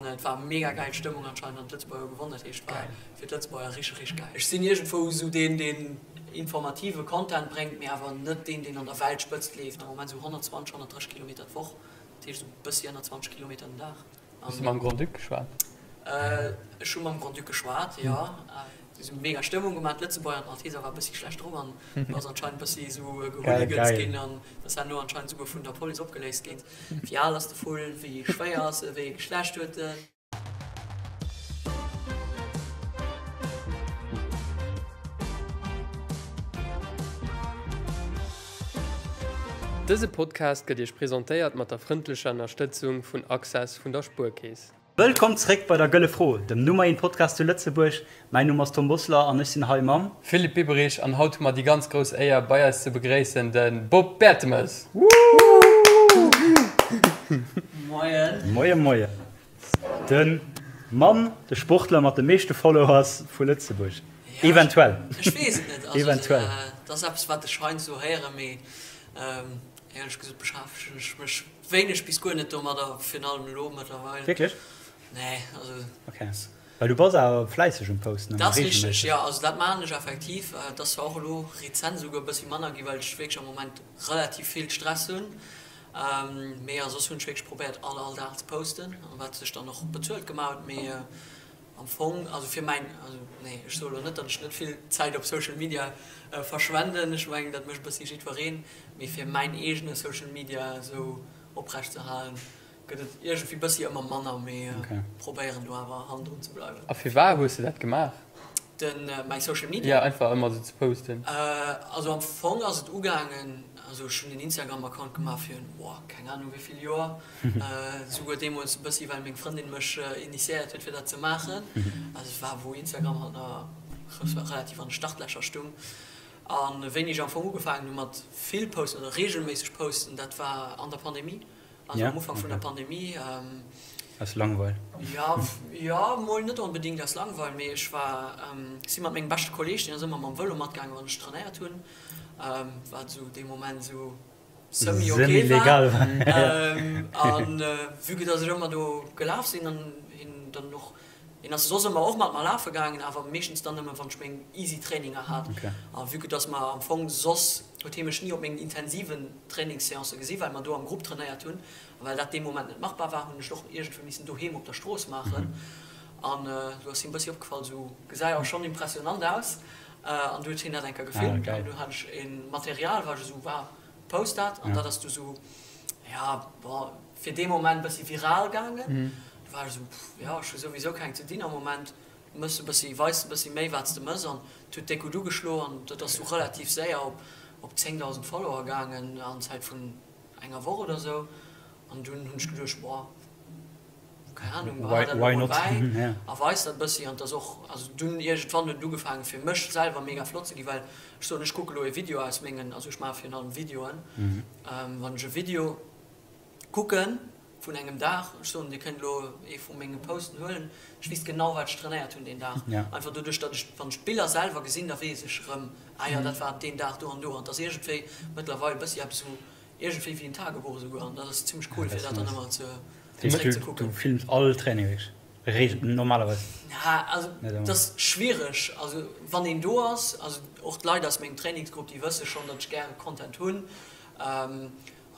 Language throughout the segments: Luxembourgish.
Et war mega geil Stëmmung anscheinend an d'Lëtzebuerger hu gewonnen, dat heescht war fir d'Lëtzebuerger richteg richteg geil. Ech sinn iergendwou esou deen deen informative Content bréngt, mee awer net deen deen an der Weltspëtzt leeft. Am Moment esou 120, 130 Kilometer d'Woch, dat heescht esou bëssi ënner 20 Kilometer den Dag. Hues de mam Grand-Duc geschwat? Ech hu mam Grand-Duc geschwat, jo. Si hu mega Stëmmung gemaach, d'Lëtzebuerger an d'Malteser war e bëssi schlecht drop an do ass anscheinend e bëssi esou gehooligans ginn an ass herno anscheinend esouguer vun der Police opgeléist ginn. Wéi al ass de Vull, wéi schwéier ass e, wéi ee Geschlecht huet en? Dëse Podcast gëtt Iech presentéiert mat der frëndlecher Ënnerstëtzung vun Access vun der Spuerkeess. Wëllkomm zréck bei der Gëlle Fro, dem Nummer eent Podcast zu Lëtzebuerg. Mäin Numm ass Tom Bosler an ech sinn hei mam. Philippe Biberich an haut hu mer déi ganz grouss Éier bei eis ze begréissen de Bob Bertemes. Moien. Moie moien. De Mann, de Sportler mat de meeschte Followers vu Lëtzebuerg. Eventuell. Ech weess et net. Also Eventuell. Dat ass eppes wat ech heiansdo héieren, mee éierlech gesot beschäftegen ech mech Wéineg bis guer net domadder, virun allem elo mëttlerweil. Wierklech? Nee, also. Ok. Well du bass awer fläisseg um Posten, ëmmer reegelméisseg. Dat ass richteg, jo. Also dat maachen ech effektiv. Et ass zwar och elo rezent esouguer e bëssi manner ginn, well ech wierklech am Moment relativ vill Stress hunn. Mee a soss hunn ech wierklech probéiert all all Dag ze posten, wat sech dann och bezuelt gemaach huet. Mee am Fong, also fir mäin, also nee, ech soe elo net, datt ech net vill Zäit op Social Media verschwenden, ech mengen dat mécht e bëssi jiddwereen, mee fir mäin eegene Social Media esou oprecht ze halen, gëtt et iergendwéi bëssi ëmmer manner, mee probéieren do awer hannendrun ze bleiwen. A firwat hues de dat gemaach? Den, mäi Social Media? Jo, einfach ëmmer esou ze posten. Also am Fong ass et ugaangen, also ech hunn den Instagram Account gemaach virun, boah, keng Ahnung wéi vill Joer, Souguer deemools e bëssi well meng Frëndin mech initiéiert huet fir dat ze maachen. Also et war wou Instagram halt nach relativ an de Startlächer stung. A wéini ech am Fong ugefaangen hu mat vill posten oder reegelméisseg posten, dat war an der Pandemie, also am Ufank vun der Pandemie. Aus Langweil? Jo, jo, mol net onbedéngt aus Langweil, mee ech war, si mat mengem beschte Kolleeg, deen ass ëmmer mam Vëlo matgaangen wann ech trainéiert hunn, wat esou dee Moment esou semi ok Semi-legal war. An vue que dass ech ëmmer do gelaf sinn an hien dann och, hien ass soss ëmmer och mat mer lafe gaangen, awer meeschtens dann nëmme wann ech meng easy Traininger hat. A vue que dass mer am Fong soss huet hie mech ni op mengen intensiven Trainingsseancë gesi well mer do am Grupp trainéiert hunn. A well dat dee Moment net machbar war, hunn ech et och iergendwéi missen doheem op der Strooss maachen. An do ass him e bëssi opgefall, esou gesäi awer schonn impressionant aus. An du huet hien dat eng Kéier gefilmt an du hat ech e Material, wat ech esou, wow, post dat. An dat ass du esou, ja, bon, fir dee Moment e bëssi viral gaangen. Du war ech esou, pff, jo, ech hu souwisou keng ze dinn am Moment, mëss e bëssi, weis e bëssi méi, wat s de mëss. An et huet déck gutt ugeschloen an dat ass du relativ séier op op 10.000 Follower gaangen an Zäit vun enger Woch oder esou. An dunn hunn ech geduecht, boah, Keng Ahnung, behal dat elo mol bäi a weis dat e bëssi. An et ass och, also dunn iergendwann huet et ugefaangen fir mech selwer mega flott ze ginn, well ech soen, ech kucke elo e Video aus mengen, also ech maache virun allem Videoen, wann ech e Video kucke vun engem Dag, ech soen, Dir kënnt elo ee vu menge Posten huelen, ech weess genau wat ech trainéiert hunn deen Dag. Einfach doduerch, datt ech, wann ech d'Biller selwer gesinn, da weess ech erëm, ah jo, dat war deen Dag do an do. An et ass iergendwéi mëttlerweil e bëssi eppes wou iergendwéi wéi en Tagebuch esouguer an dat ass zimmlech cool fir dat dann ëmmer ze Zeréck ze kucken. Du films all Training wierklech? Regel normalerweis? Ja, also dat ass schwiereg. Also wann een do ass, also och d'Leit aus mengem Trainingsgrupp, déi wësse schonn, datt ech gäre Content hunn.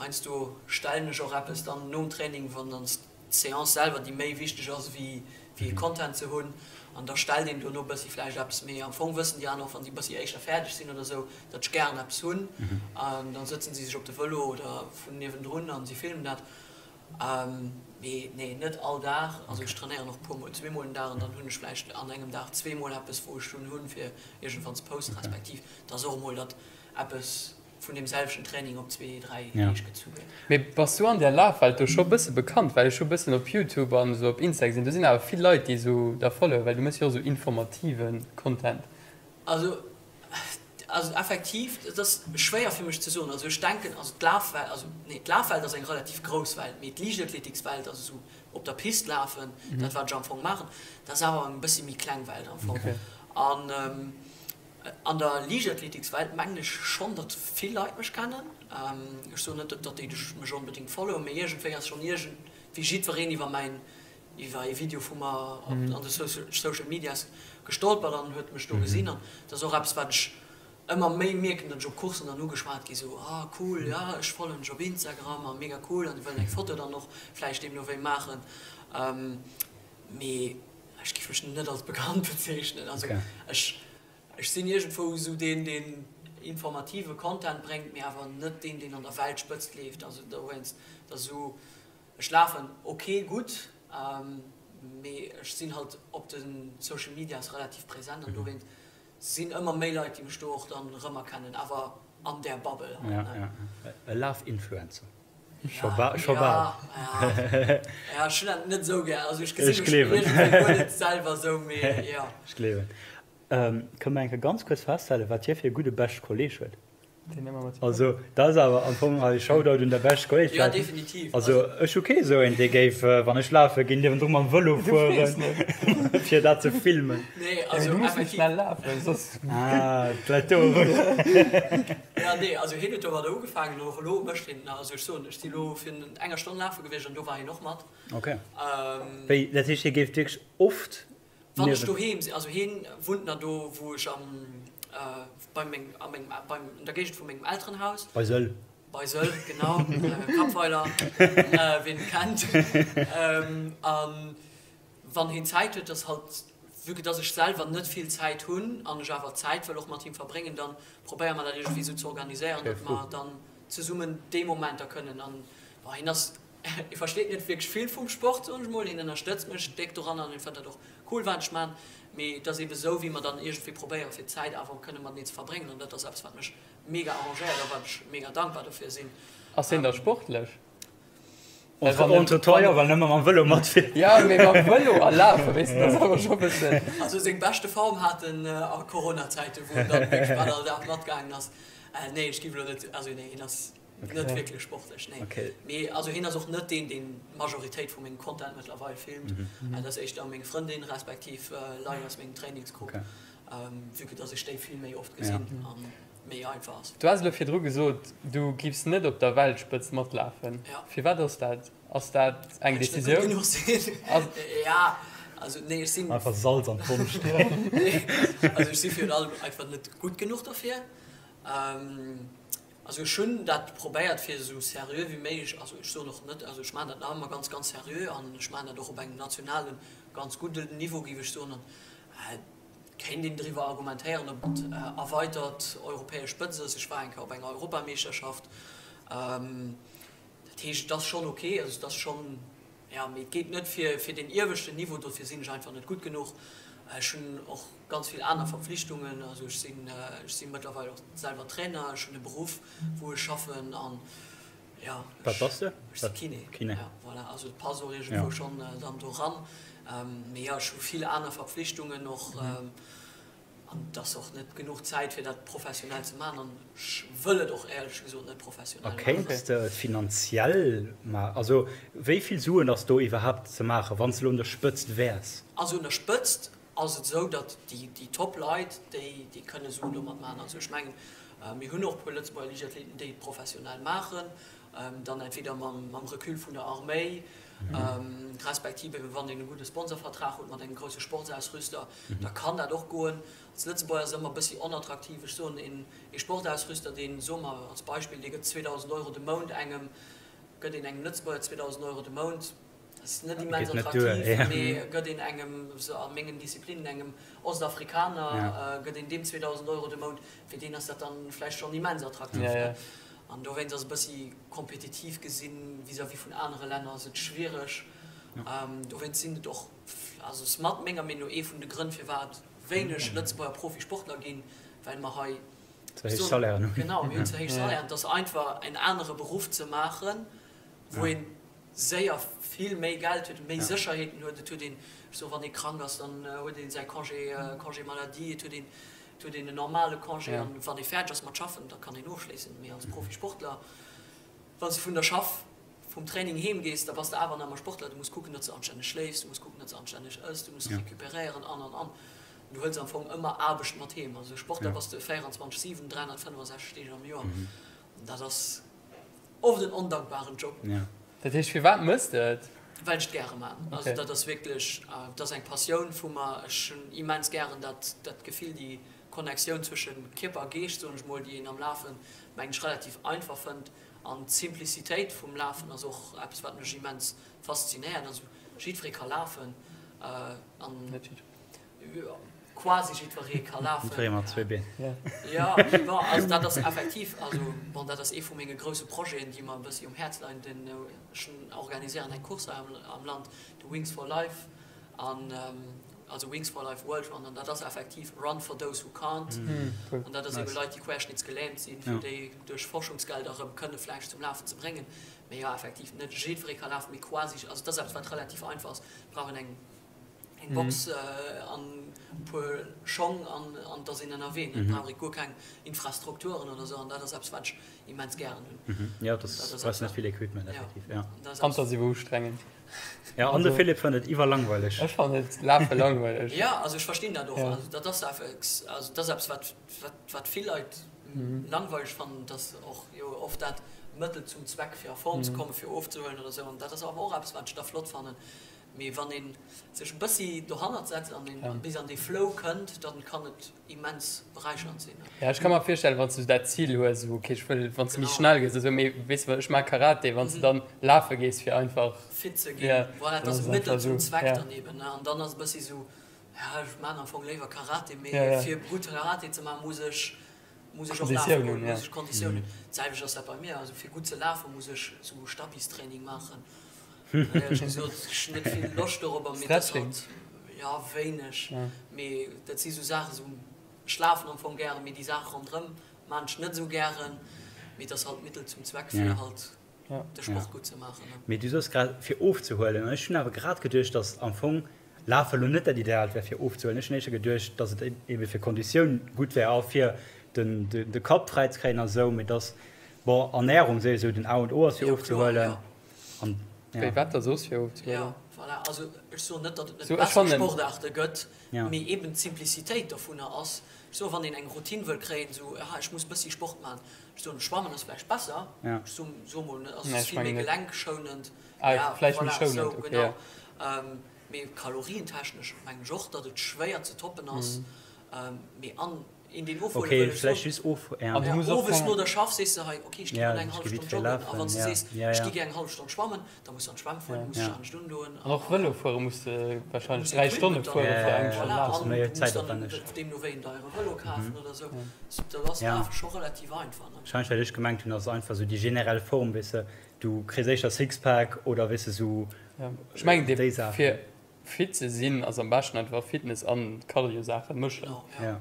Heiansdo stellen ech och eppes dann nom Training, wann dann d'Seance selwer déi méi wichteg ass wéi wéi e Content ze hunn. An da stellt een dono e bëssi vläicht eppes. Mee am Fong wëssen déi aner och, wann si e bëssi éischter fäerdeg sinn oder esou, datt ech gären eppes hunn. An da sëtzen si sech op de Vëlo oder vun niewendrun an si filmen dat. Mee nee, net all Dag. Also ech trainéieren och puer mol, zweemol den Dag an dann hunn ech vläicht an engem Dag zweemol eppes wou ech dunn hunn fir iergendwann ze posten, respektiv et ass och emol datt eppes vun deem selwechten Training op zwee, dräi Deeg gezu gëtt. Mee bass du an där Lafwelt do scho bësse bekannt? Well ech hu bëssen op Youtube an esou op Insta gesinn, do sinn awer vill Leit déi esou der followen, well du méchs jo och esou informative Content. Also Also effektiv, et ass schwéier fir mech ze soen. Also ech denken, also d'Lafwelt, also nee, d'Lafwelt ass eng relativ grouss Welt, mee d'Liichtathletikswelt, also esou op der Pist lafen, dat wat ech am Fong maachen, dat ass awer eng bëssi méi kleng Welt am Fong. An an der Liichtathletikswelt mengen ech schonn, datt vill Leit mech kennen. Ech soen net, datt déi mech onbedéngt followen, mee iergendwéi ass schonn iergendwéi jiddwereen iwwer mäin. Iwwer ee Video vu mer an de Social Medias gestolpert an huet mech do gesinn. An dat ass och eppes, wat ech ëmmer méi mierken, datt ech op Coursen dann ugeschwat gi sou, ah cool, jo ech folgen dech op Instagram a mega cool an déi wëllen eng Foto dann och vläicht deemno wéi maachen. Mee ech géif mech net als bekannt bezeechnen. Also ech ech sinn iergendwou esou deen, deen informative Content bréngt, mee awer net deen, deen an der Weltspëtzt leeft. Also dowéinst, dat ass esou. Ech lafen ok gutt, mee ech sinn halt op de Social Medias relativ präsent an dowéint sinn ëmmer méi Leit déi mech do och dann rëmerkennen, awer an där Bubble halt ne. E Laf-Influencer, scho bal. Ja, ja, ech hunn dat net esou gär, also ech gesi mech iergendwéi guer net selwer esou, mee jo. Ech gleewen. Kënne mer eng Kéier ganz kuerz festhalen, wat hie fir e gudde beschte Kolleeg huet? Also dat ass awer am Fong hei Shoutout un der bescht Kolleg. Ja definitiv. Also ech hu kee esou een dee géif wann ech lafe ginn niewendru mam Vëlo fueren fir dat ze filmen. Nee also du muss net schnell lafen soss. Ah d'läit do erëm. Ja nee also hien huet domadder ugefaangen och elo mécht hien also ech soen ech si elo virun enger Stonn lafe gewiescht an do war hien och mat. Ok wéi dat heescht hie géif wierklech oft Wann ech doheem sinn, also hien wunnt na do wou ech am bei meng a mengem beim an der Géigend vu mengem Elterenhaus. Bei Sëll. Bei Sëll, genau, Kappweiler, ween et kennt. An wann hien Zäit huet, ass halt, vue que dass ech selwer net vill Zäit hunn an ech awer Zäit wëll och mat him verbréngen, dann probéiere mer dat iergendwéi esou ze organiséieren, datt mer dann zesummen déi Momenter kënnen an bon, hien ass Hie versteet net wierklech vill vum Sport, soen ech mol. Hien ënnerstëtzt mech déck doranner an hien fënnt dat och cool, wat ech man. Mee et ass ebe sou, wéi mer dann iergendwéi probéieren, fir d'Zäit awer kënne mateneen ze verbréngen. An dat ass eppes, wat mech mega arrangéiert a wat ech mega dankbar dofir sinn. Ass hien da sportlech? Entre toi, jo, well en ëmmer mam Vëlo matfiert. Jo, mee mam Vëlo a lafen, weess de, dat ass awer scho e bëssen. Also seng beschte Form hat en a Corona-Zäiten, wou en dann wierklech bal all Dag matgaangen ass. Nee, ech géif elo net, also nee, hien ass. Net wierklech sportlech, nee. Okay. Mee also hien ass och net deen, deen d'Majoritéit vu mengem Content mëttlerweil filmt. Dat ass éischter meng Frëndin respektiv Leit aus mengem Trainingsgrupp, vue que dass ech déi vill méi oft gesinn a méi einfach ass. Du has elo virdru gesot, du giffs net op der Weltspëtzt matlafen. Firwat ass dat? Ass dat eng Decisioun? Well ech net gutt genuch sinn. Ja, also nee, ech sinn. Einfach Salz an d'Wonn streeën. Nee, also ech si virun allem einfach net gutt genuch dofir. Also ech hunn dat probéiert fir esou seriö wéi méiglech, also ech soen och net, also ech maachen dat nach ëmmer ganz, ganz seriö an ech maachen dat och op engem nationalen, ganz gudden Niveau géif ech soen. An et kéint een driwwer argumentéieren, ob et erweitert europäesch Spëtzt ass. Ech war eng Kéier op enger Europameeschterschaft. Dat heescht, et ass schonn ok, also et ass schonn. Jo, mee et geet net fir fir deen ieweschten Niveau, dofir sinn ech einfach net gutt genuch. Ech hunn och ganz vill aner Verpflichtungen, also ech sinn ech si mëttlerweil och selwer Trainer, ech hunn e Beruff wou ech schaffen an jo, Wat bass de? Ech si Kiné. Kiné. Jo, voilà, also et passt och iergendwou schonn dann do ran. Mee jo, ech hu vill aner Verpflichtungen och. An et ass och net genuch Zäit, fir dat professionell ze maachen. An ech wëll et och éierlech gesot net professionell maachen. A kéints de et finanziell maachen? Also wéi vill Suen ass do iwwerhaapt ze maachen, wann s de elo un der Spëtzt wäers? Also un der Spëtzt ass et esou, datt déi Top-Leit, déi kënne Suen domat maachen. Also ech mengen, mir hunn och e puer Lëtzebuerger Liichtathleten, déi et professionell maachen, dann entweder mam Recul vun der Arméi, respektiv eben wann een e gudde Sponsorvertrag huet mat engem grousse Sportsausrüster, da kann dat och goen. Als Lëtzebuerger ass et ëmmer e bëssi onattraktiv. Ech soen, een ee Sportausrüster, deen, soe mer als Beispill, dee gëtt 2.000 Euro de Mount engem, gëtt een engem Lëtzebuerger 2.000 Euro de Mount, dat ass net immens attraktiv, mee gëtt een engem, a mengen Disziplinen, engem Ostafrikaner, gëtt een deem 2.000 Euro de Mount, fir deen ass dat dann vläicht schonn immens attraktiv. An dowéinst ass e bëssi kompetitiv gesinn vis-à-vis vun anere Länner ass et schwiereg. Dowéinst sinn et och, also ass mat menger Meenung no ee vun de Grënn firwat wéineg Lëtzebuerger Profisportler ginn, well mer hei Ze héich Salairen hunn. Genau, mir hunn ze héich Salairen. Et ass einfach en anere Beruff ze maachen, wou ee séier vill méi Geld huet, méi Sécherheeten huet. Et huet een, ech soen, wann ee krank ass, dann huet ee säi Congé, Congé maladie, et huet een, et huet een en normale Congé an wann ee fäerdeg ass mat schaffen, da kann een ofschléissen. Mee als Profisportler, wann s de vun der Schaff, vum Training heem gees, da bass de awer nach ëmmer Sportler. Du muss kucken, datt s de anstänneg schléifs, du muss kucken, datt s de anstänneg ëss, du muss recuperéieren an, an, an. Du huels am Fong ëmmer Aarbecht mat heem. Also Sportler bass de 24, 7, 365 Deeg am Joer. Dat ass oft en ondankbaren Job. Dat heescht, firwat mëss de et? Well ech et gäre man. Also dat ass wierklech, dat ass eng Passioun vu mer. Ech hunn immens gären dat dat Gefill, déi Connectioun zwësche Kierper a Geescht, soen ech mol, déi een am Lafen, mengen ech, relativ einfach fënnt. An d'Simplicitéit vum Lafen ass och eppes, wat mech immens faszinéiert. Also jiddweree ka lafen an. Net jiddweree. Quasi jiddweree ka lafen. Jiddweree mat zwee Been. Jo, bon, also dat ass effektiv, also bon, dat ass ee vu menge grousse Projeten, déi mer e bëssi um Häerz leien. Den, ech organiséieren eng Course hei am, am Land, de Wings for Life, an also Wings for Life World Run, an dat ass effektiv Run for those who can't. An dat ass ebe Leit, déi querschnittsgelähmt sinn, fir déi duerch Forschungsgelder erëm kënne vläicht zum Lafen ze bréngen. Mee jo, effektiv, net jiddweree ka lafen, mee quasi, also dat ass eppes, wat relativ einfach ass. Et brauch een eng. Eng Box an e puer Schong an an et ass een ënnerwee. Et brauch ee guer keng Infrastrukturen oder esou an dat ass eppes wat ech immens gären hunn. Jo, dat ass net vill Equipment effektiv, jo. An et ass iwwer ustrengend. Jo, an de Philippe fënnt et iwwerlangweileg. Ech fannen et lafe langweileg. Jo, also ech verstinn dat och. Also dat ass effeks, also dat ass eppes wat wat wat vill Leit langweileg fannen, et ass och jo oft dat Mëttel zum Zweck fir a Form ze kommen, fir ofzehuelen oder esou an dat ass awer och eppes wat ech da flott fannen. Mee wann een sech e bëssi dohannert setzt an een bis an dee Flow kënnt, dann kann et immens beräichernd sinn. Ja, ech ka mer virstellen, wann s du dat Zil hues, esou ok, ech wëll, wann s du méi schnell gëss esou, mee weess de, ech maache Karate, wann s du dann lafe gees fir einfach fit ze ginn, voilà, et ass e Mëttel zum Zweck dann eben, ne, an dann ass e bëssi esou, ja, ech maan am Fong léiwer Karate, mee fir gutt Karate ze maachen, muss ech muss ech och lafe goen, muss ech Konditioun hunn. D'selwecht ass dat bei mir, also fir gutt ze lafen, muss ech esou Stabistraining maachen. Éierlech gesot, ech hunn net vill Loscht dorobber, mee dat ass halt, jo, wéineg. Mee dat si sou Saachen, esou, ech lafen am Fong gären, mee déi Saache ronderëm maan ech net esou gären. Mee et ass halt Mittel zum Zweck, fir halt de Sport gutt ze maachen. Mee du soos grad, fir ofzehuelen, an ech hunn awer grad geduecht, datt am Fong Lafe lo net dat Ideaalt wär fir ofzehuelen. Ech hunn éischter geduecht, datt et ebe fir Konditioun gutt wär a fir de Kapp fräi ze kréien a sou, mee datt, bon, Ernärung souwisou den A und O ass fir ofzehuelen. An ja. Wéi wat da soss fir ofzehuelen? Jo, voilà. Also ech soen net, datt et net besser Sportaarte gëtt, mee eben d'Simplicitéit dovunner ass, ech soen, wann een eng Routine wëll kréien, esou, aha, ech muss e bëssi Sport maachen, ech soen, Schwammen ass vläicht besser, ech soe mol, also et ass vill méi gelenkschonend, ja, voilà, esou, genau. Mee kalorientechnesch mengen ech och, datt et schwéier ze toppen ass. Mee an een deen ofhuele wëll, ech soen, owes no der Schaff sees de hei, ok, ech gi mol eng hallef Stonn joggen. A wann s de sees, ech gi gär eng hallef Stonn schwammen, da muss de an d'Schwämm fueren, muss dech anescht undoen. An och Vëlo fuere muss de warscheinlech 3 Stonne fuere fir eng Stonn lafen. Voilà, an du muss dann deemno wéi en deiere Vëlo kafen oder esou. Dat ass awer scho relativ einfach. Warscheinlech well ech gemengt hunn, ass et einfach esou déi generell Form, weess de, du kriss éischter Sixpack oder weess de esou. Ech mengen déi Saachen. Fir fit ze sinn ass am beschten einfach Fitness an Cardio Saachen mëschen. Jo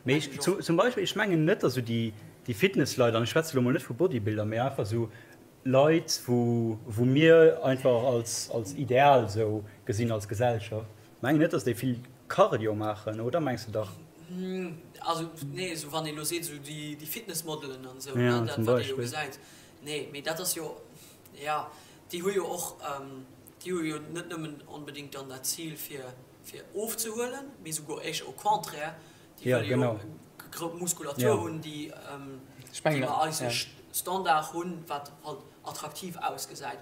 mee ech zum Beispill ech mengen net dass esou déi déi Fitness Leit, an ech schwätze lo mol net vu Bodybuilder, mee einfach esou Leit wou wou mir einfach als als Ideal esou gesinn als Gesellschaft, mengen net dass déi vill Cardio maachen, oder mengs de dach? Also nee, esou wann een elo seet esou déi déi Fitnessmodelen an esou, ne, dat wat ee jo gesäit, nee, mee dat ass jo, jo Déi hu jo och, déi hu jo net nëmmen onbedéngt dann dat Zil fir, fir ofzehuelen, mee souguer éischer au contraire, déi wëlle jo grouss Muskulatur hunn, déi, déi mer eise Standard hunn, wat halt attraktiv ausgesäit.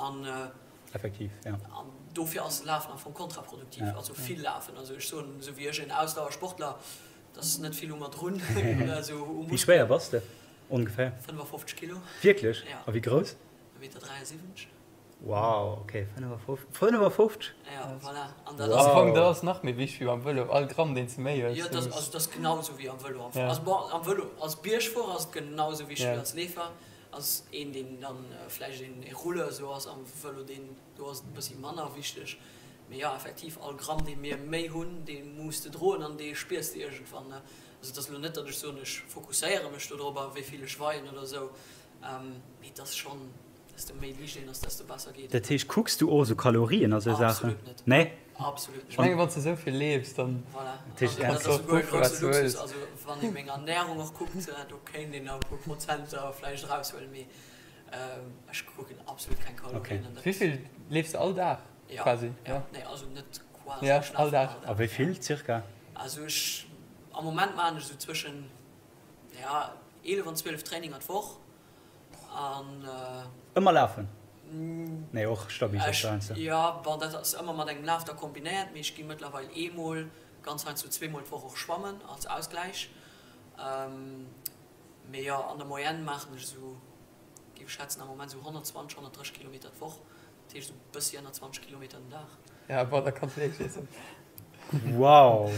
An, an dofir ass Lafen am Fong kontraproduktiv, also vill lafen. Also ech soen, esou wéi ech, en Ausdauersportler, dat ass net vill u mer drun. Wéi schwéier bass de ongeféier? 55 Kilo. Wierklech? A wéi grouss? E Meter 73. Wow, ok, 55? 55? Ja, voilà. An dat ass. Am Fong, dat ass nach méi wichteg wéi beim Vëlo, all Gramm, deen s de méi hues. Jo, dat ass, also dat ass genau esou wéi am Vëlo am Fong. Also bon, am Vëlo, als Biergfuerer ass et genau esou wichteg wéi als Leefer. Als een, deen dann vläicht een Rouleur esou ass am Vëlo, deen, do ass et e bëssi manner wichteg. Mee jo, effektiv, all Gramm, dee mir méi hunn, dee muss de droen an dee spiers de iergendwann, ne. Also et ass elo net, datt ech soen, ech fokusséiere mech dodrobber, wéi vill ech weien oder esou. Mee et ass schonn, desto méi liicht een ass, desto besser geet et. Dat heescht, kucks du och esou Kalorien a sou Saachen? Absolut net. Nee? Absolut net. Ech mengen, wann s de esou vill leefs, dann Voilà. Dat heescht, dat ass esouguer e grousse Luxus. Also wann ee meng Ernärung och kuckt, do kéint een nach e puer Prozenter vläicht eraushuelen, mee ech kucken absolut keng Kalorien. Okay. Wéi vill leefs de all Dag quasi? Jo, jo. Nee, also net quasi, ech lafen all Dag. A wéi vill circa? Also ech, am Moment maachen ech esou zwëschen Ja, 11 an 12 Traininger d'Woch an. Ëmmer lafen? Nee, och stabil Ech, jo, bon, dat ass ëmmer mat engem Laf da kombinéiert, mee ech gi mëttlerweil eemol, ganz heiansdo zweemol d'Woch och schwammen als Ausgläich. Mee jo, an der Moyenne maachen ech esou, géif ech schätzen, am Moment esou 120, 130 Kilometer d'Woch. Dat heescht esou e bëssi ënner 20 Kilometer den Dag. Ja, bon, da kanns du wierklech iessen. Wow!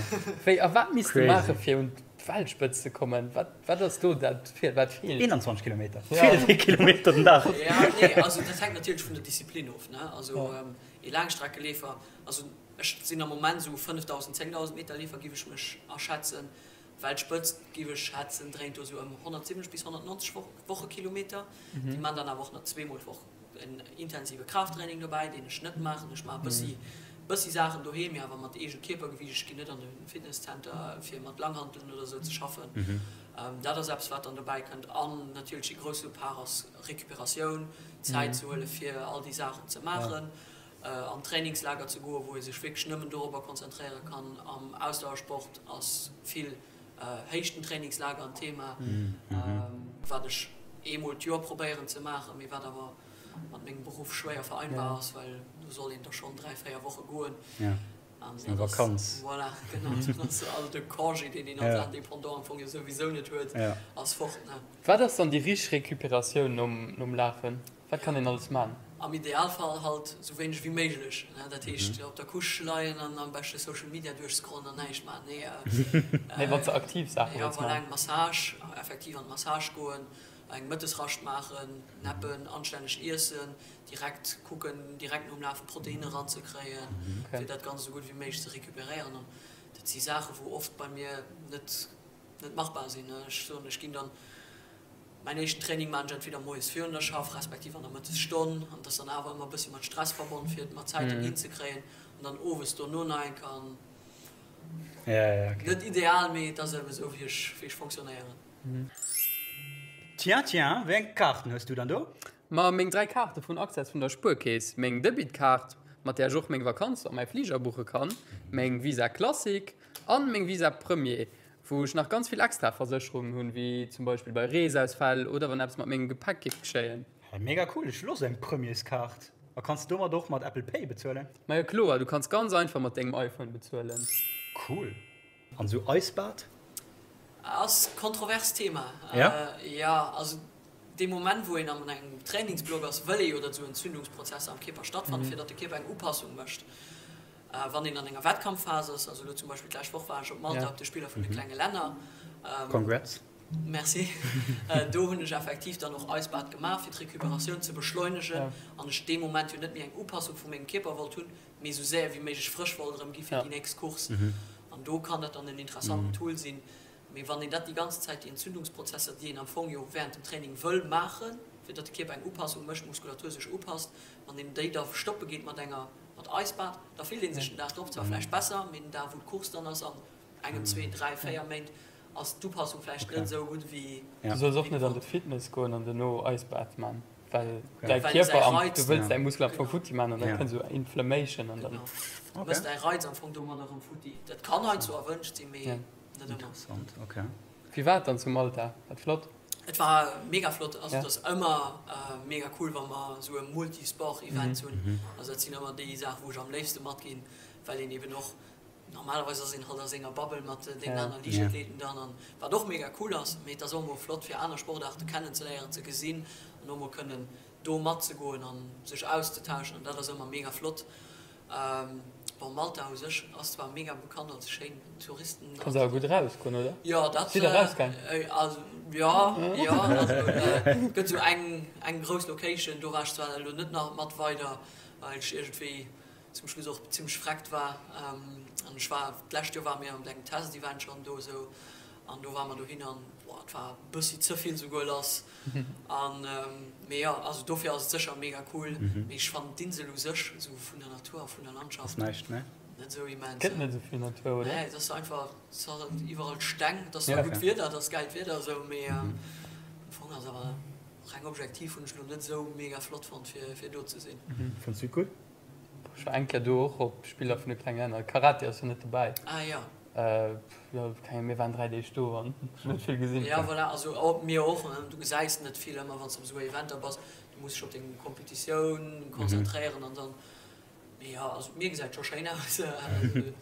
Wéi, a wat misst de maache fir un d'Weltspëtzt ze kommen? Wat, wat ass do dat, wat feelt? 21 Kilometer. Feelt ee Kilometer den Dag. Ja, nee, also dat hänkt natierlech vun der Disziplin of, ne? Also ee Laangstreckeleefer, also ech sinn am Moment esou 5.000, 10.000 Meter Leefer, géif ech mech aschätzen. Weltspëtzt, géif ech schätzen, dréint do esou ëm 170 bis 190 Wochekilometer. Déi man dann awer och nach zweemol d'Woch en intensive Kraafttraining dobäi, deen ech net maachen. Ech maache bëssi, bëssi Saachen doheem, mee awer mat eegem Kierpergewiicht. Ech ginn net an de Fitnesscenter, fir mat Langhanteln oder esou ze schaffen. Dat ass eppes, wat dann dobäi kënnt. An natierlech e grousse Part ass Recuperatioun, Zäit ze huele fir all déi Saachen ze maachen, an Trainingslager ze goen, wou ee sech wierklech nëmmen dorobber konzentréiere kann. Am Ausdauersport ass vill Héichtentrainingslager en Thema, wat ech eemol d'Joer probéieren ze maachen, mee wat awer mat mengem Beruff schwéier vereinbar ass, well do soll een da schonn 3, 4 Woche goen. An dat ass, voilà, genau, dann ass all de Congé, deen een als Indépendant am Fong jo souwisou net huet, ass fort, ne. Wat ass dann déi richteg Recuperatioun nom Lafen? Wat kann een alles man? Am Idealfall halt sou wéineg wéi méiglech, ne? Dat heescht op der Couche leien an am beschte Social Media duerchscrollen an näischt man. Nee, Nee, wann s de aktiv Saache jo, wëlls voilà, man. eng Massage, effektiv an d'Massage goen, eng Mëttesrascht maachen, nappen, anstänneg iessen, direkt kucken, direkt nom Lafen Proteinne ranzekréien, fir dat Ganzt esou gutt wéi méiglech ze recuperéieren. An dat si Saache wou oft bei mir net net machbar sinn. Ech soen, ech ginn dann Mäin éischten Training maan ech entweder moies virun der Schaff, respektiv an der Mëttesstonn, an et ass dann awer ëmmer e bëssi mat Stress verbonn fir et mat Zäiten hinzekréien, an dann owes dono nach eng Kéier. An net ideal, mee et ass eben esou wéi ech wéi ech fonctionnéieren. Tiens, tiens, wéi eng Kaarten hues du dann do? Ma meng 3 Kaarte vun Access vun der Spuerkeess, meng Debitkaart, mat där ech och meng Vakanz a mäi Fliger buche kann, meng Visa Classic an meng Visa Premier, Wou ech nach ganz vill extra Versécherungen hunn, wéi zum Beispill bei Reesausfäll oder wann eppes mat mengem Gepäck géif geschéien. Hey, mega cool, ech hunn och sou eng Premierskaart. A kanns de domat och mat Apple Pay bezuelen? Majo kloer, du kanns ganz einfach mat dengem iPhone bezuelen. Cool. An sou Eisbad? Ass kontrovers Thema. Ja? Jo, also dee Moment wou een an engem Trainingsblock ass, wëll ee jo datt esou Entzündungsprozesser am Kierper stattfannen, fir datt de Kierper eng Upassung mécht. Wann een an enger Wettkampfphas ass, also elo zum Beispill d'lescht Woch war ech op Malta op de Spiller vun de klenge Länner. Congrats. Merci. Do hunn ech effektiv dann och Eisbad gemaach, fir d'Recuperatioun ze beschleunegen an ech dee Moment jo net méi eng Upassung vu mengem Kierper wollt hunn, mee esou séier wéi méiglech frësch wollt erëm gi fir déi nächst Course. An do kann dat dann en interessanten Tool sinn. Mee wann een dat déi ganz Zäit, déi Entzündungsprozesser, déi een am Fong jo während dem Training wëll maachen, fir datt de Kierper eng Upassung mécht, d'Muskulatur sech upasst, wann een déi da stoppe geet mat enger Mat Eisbad, da fillt ee sech den Dag drop zwar vläicht besser, mee den Dag wou d'Course dann ass, an engem, zwee, dräi, véier Méint, ass d'Upassung vläicht net esou gutt wéi. Du solls och net an de Fitness goen an dono Eisbad man, well däi Kierper am, du wëlls däi Muskel am Fong futti man an da kënnt esou Inflammation an dann. Genau, du mëss däi Reiz am Fong domadder erëm futti. Dat kann heiansdo erwënscht sinn, mee net ëmmer. Interessant, ok. Wéi war et dann zu Malta? War et flott? Et war mega flott, also et ass ëmmer mega cool wa mer esou e Multisport Event hunn, also dat sinn ëmmer déi Saachen wou ech am léifste matginn, well een eben och, normalerweis ass een halt a senger Bubble mat deenen aner Liichtathleten dann, an wat och mega cool ass, mee et ass och emol flott fir aner Sportaarte kennenzeléieren, ze gesinn an och emol kënnen do matzegoen an sech auszetauschen an dat ass ëmmer mega flott. Bon, Malta u sech ass zwar mega bekannt als schéin Touristen. Kanns awer gutt erausgoen, oder? Jo, dat. Sidd der erausgaang? Also, jo, jo. Also, et gëtt esou eng, eng grouss Location, do war ech zwar elo net nach mat weider, well ech iergendwéi zum Schluss och zimmlech vreckt war. An ech war, d'lescht Joer ware mir an engem Test-Event schonn do esou, an do ware mer dohin an, boah, et war e bëssi ze vill souguer lass. An mee jo, also dofir ass et sécher mega cool, mee ech fannen d'Insel u sech esou vun der Natur a vun der Landschaft Ass näischt, ne? net esou immens. Gëtt net esou vill Natur, oder? Nee, et ass einfach, et ass halt iwwerall Steng, et ass zwar gutt Wieder, et ass gäilt Wieder esou, mee am Fong ass awer reng objektiv hunn ech elo net esou mega flott fonnt fir fir do ze sinn. Fënns du et gutt? Ech war eng Kéier do och op Spiller vun de klenge Länner. Karate ass jo net dobäi. Ah jo. Jo, keng Ahnung, mir waren 3 Deeg do an hunn net vill gesinn. Jo, voilà, also mir och. Du gesäis net vill ëmmer wann s de op esou Eventer bass. Du muss dech op deng Competitioun konzentréieren an dann, mee jo, also d'Mier gesäit scho schéin aus.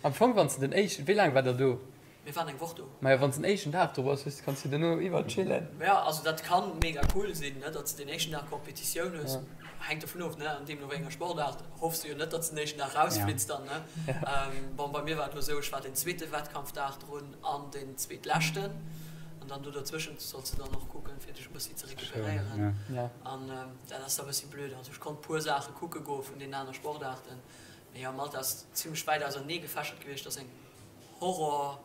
Am Fong wann s de den éischten, wéi laang waart der do? Mir waren eng Woch do. Majo, wann s den éischten Dag do bass, weess de, kanns du duerno iwwer chillen. Jo, also dat kann mega cool sinn, ne, datt s de den éischten Dag Competitioun hues, hänkt dovun of, ne, an deemno wéi enger Sportaart hoffs du jo net, datt s den éischten Dag rausflitts dann, ne. Bon, bei mir war et elo esou, ech war den zweete Wettkampfdag drun an den zweetleschten an dann do dozwëschent solls de dann och kucken, fir dech e bëssi ze recuperéieren an dat ass da e bëssi blöd. Also ech konnt puer Saache kucke goe vun deenen aner Sportaarten, mee jo, Malta ass zimmlech wäit ausernee gefächert gewiescht, ass eng Horror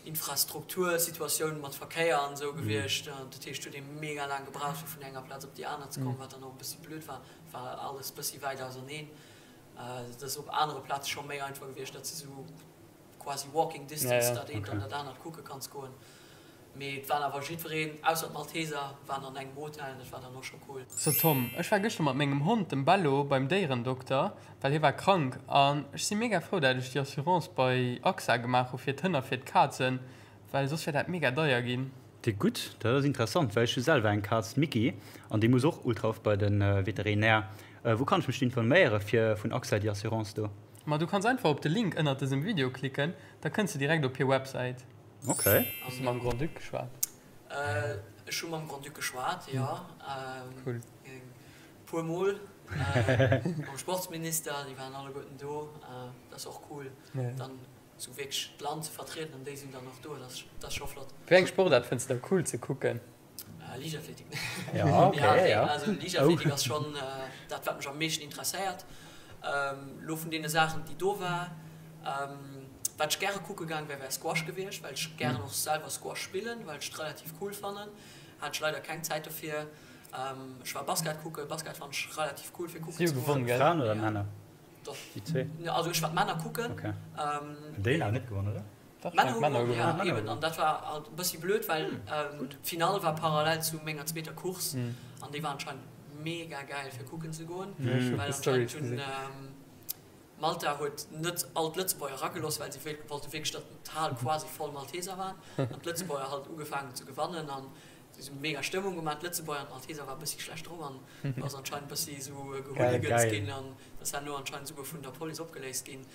Infrastruktursituatioun mat Verkéier an esou gewiescht. Dat heescht huet ee mega laang gebraucht fir vun enger Plaz op déi aner ze kommen, wat dann och e bëssi blöd war. Et war alles bëssi wäit auserneen. Et ass op anere Plaze scho méi einfach gewiescht, datt s de sou quasi walking distance dat eent an dat anert kucke kanns goen. Mee et waren awer jiddwereen, ausser d'Malteser, waren an engem Hotel an dat war dann och scho cool. So Tom, ech war gëschter mat mengem Hond, dem Bello, beim Déierendokter, well hie war krank an ech si mega frou dat ech déi Assurance bei AXA gemaach hu fir d'Hënn a fir d'Kazen, well soss wär dat mega deier ginn. Déi gutt, dat ass interessant, well ech hu selwer eng Kaz, d'Micky, an déi muss och ultra oft bei de Veterinär. Wou kann ech mech informéiere fir vun AXA déi Assurance do? Ma du kanns einfach op de Link ënnert dësem Video klicken, da kënns de direkt op hir Websäit. Ok. Hues de mam Grand-Duc geschwat? Ech hu mam Grand-Duc geschwat, jo. Cool. E puer Mol. Mam Sportsminister, déi waren alleguerten do. Dat ass och cool, dann esou wierklech d'Land ze vertrieden an déi sinn dann och do. Dat ass scho flott. Wéi eng Sportaart fënns de da cool ze kucken? Liichtathletik. Ja, okay, ja. Also Liichtathletik ass schonn dat, wat mech am meeschten interesséiert. Lo vun deene Saachen, déi do war, wat ech gäre kucke gaang wär, wär Squash gewiescht, well ech gären och selwer Squash spillen, well ech et relativ cool fannen. Hat ech leider keng Zäit dofir. Ech war Basket kucken. Basket fannen ech relativ cool fir kucken ze goen. Fraen oder Männer? Doch. Déi zwee? Also ech war d'Männer kucken. Okay. Déi hunn awer net gewonnen, oder? D'Männer hu gewonnen, ja eben. An dat war halt e bëssi blöd, well d'Finall war parallel zu menger zweeter Course an déi war anscheinend mega gäil fir kucken ze goen, well anscheinend hunn Malta huet net all d'Lëtzebuerger eragelooss, well si wollte wierklech, datt d'Hal quasi voll Malteser waren an d'Lëtzebuerger halt ugefaangen hunn ze gewannen an si hu mega Stëmmung gemaach, d'Lëtzebuerger an d'Malteser war e bëssi schlecht drop an ass anscheinend e bëssi esou gehooligans ginn an ass herno anscheinend esouguer vun der Police opgeléist ginn.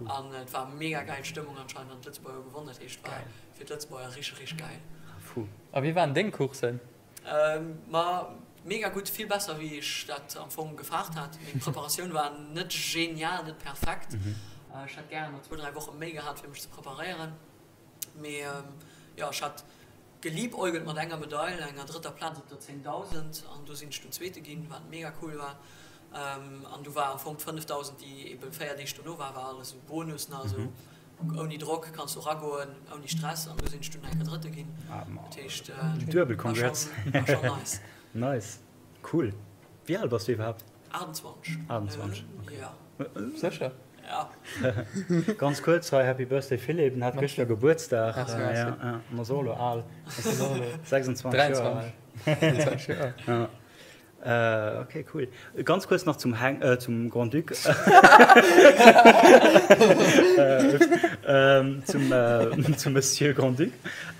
An et war mega gäil Stëmmung anscheinend an d'Lëtzebuerger hu gewonnen, dat heescht war fir d'Lëtzebuerger richteg richteg gäil. Fou. A wéi waren deng Coursen? Ma mega gutt, vill besser wéi ech dat am Fong gefaart hat. Meng Preparatioun war net genial, net perfekt. Ech hätt gären nach zwou, dräi Woche méi gehat fir mech ze preparéieren. Mee jo, ech hat geliebäugelt mat enger Medail, enger drëtter Plaz op der 10.000 an do sinn ech dunn Zweete ginn, wat mega cool war. An du war am Fong d'5.000, déi eben 4 Deeg dono war, war alles esou Bonus nach, esou ouni Drock kanns du eragoen, ouni Stress an du sinn ech dunn eng Kéier Drëtte ginn. Dat heescht, Duebel congrats. war schonn nice. Nice, cool. Wéi al bass du iwwerhaapt? 28. 28, okay. Ja. Sécher? Ja. Ganz kuerz hei, Happy Birthday Philippe, den hat gëschter Gebuertsdag. Merci, merci. Ja, ja, en ass och elo al. 26 Joer al. 23 Joer. Ja. Ok, cool. Ganz kuerz nach zum Heng, äh, zum Grand-Duc. Ähm, zum, äh, zum Monsieur Grand-Duc.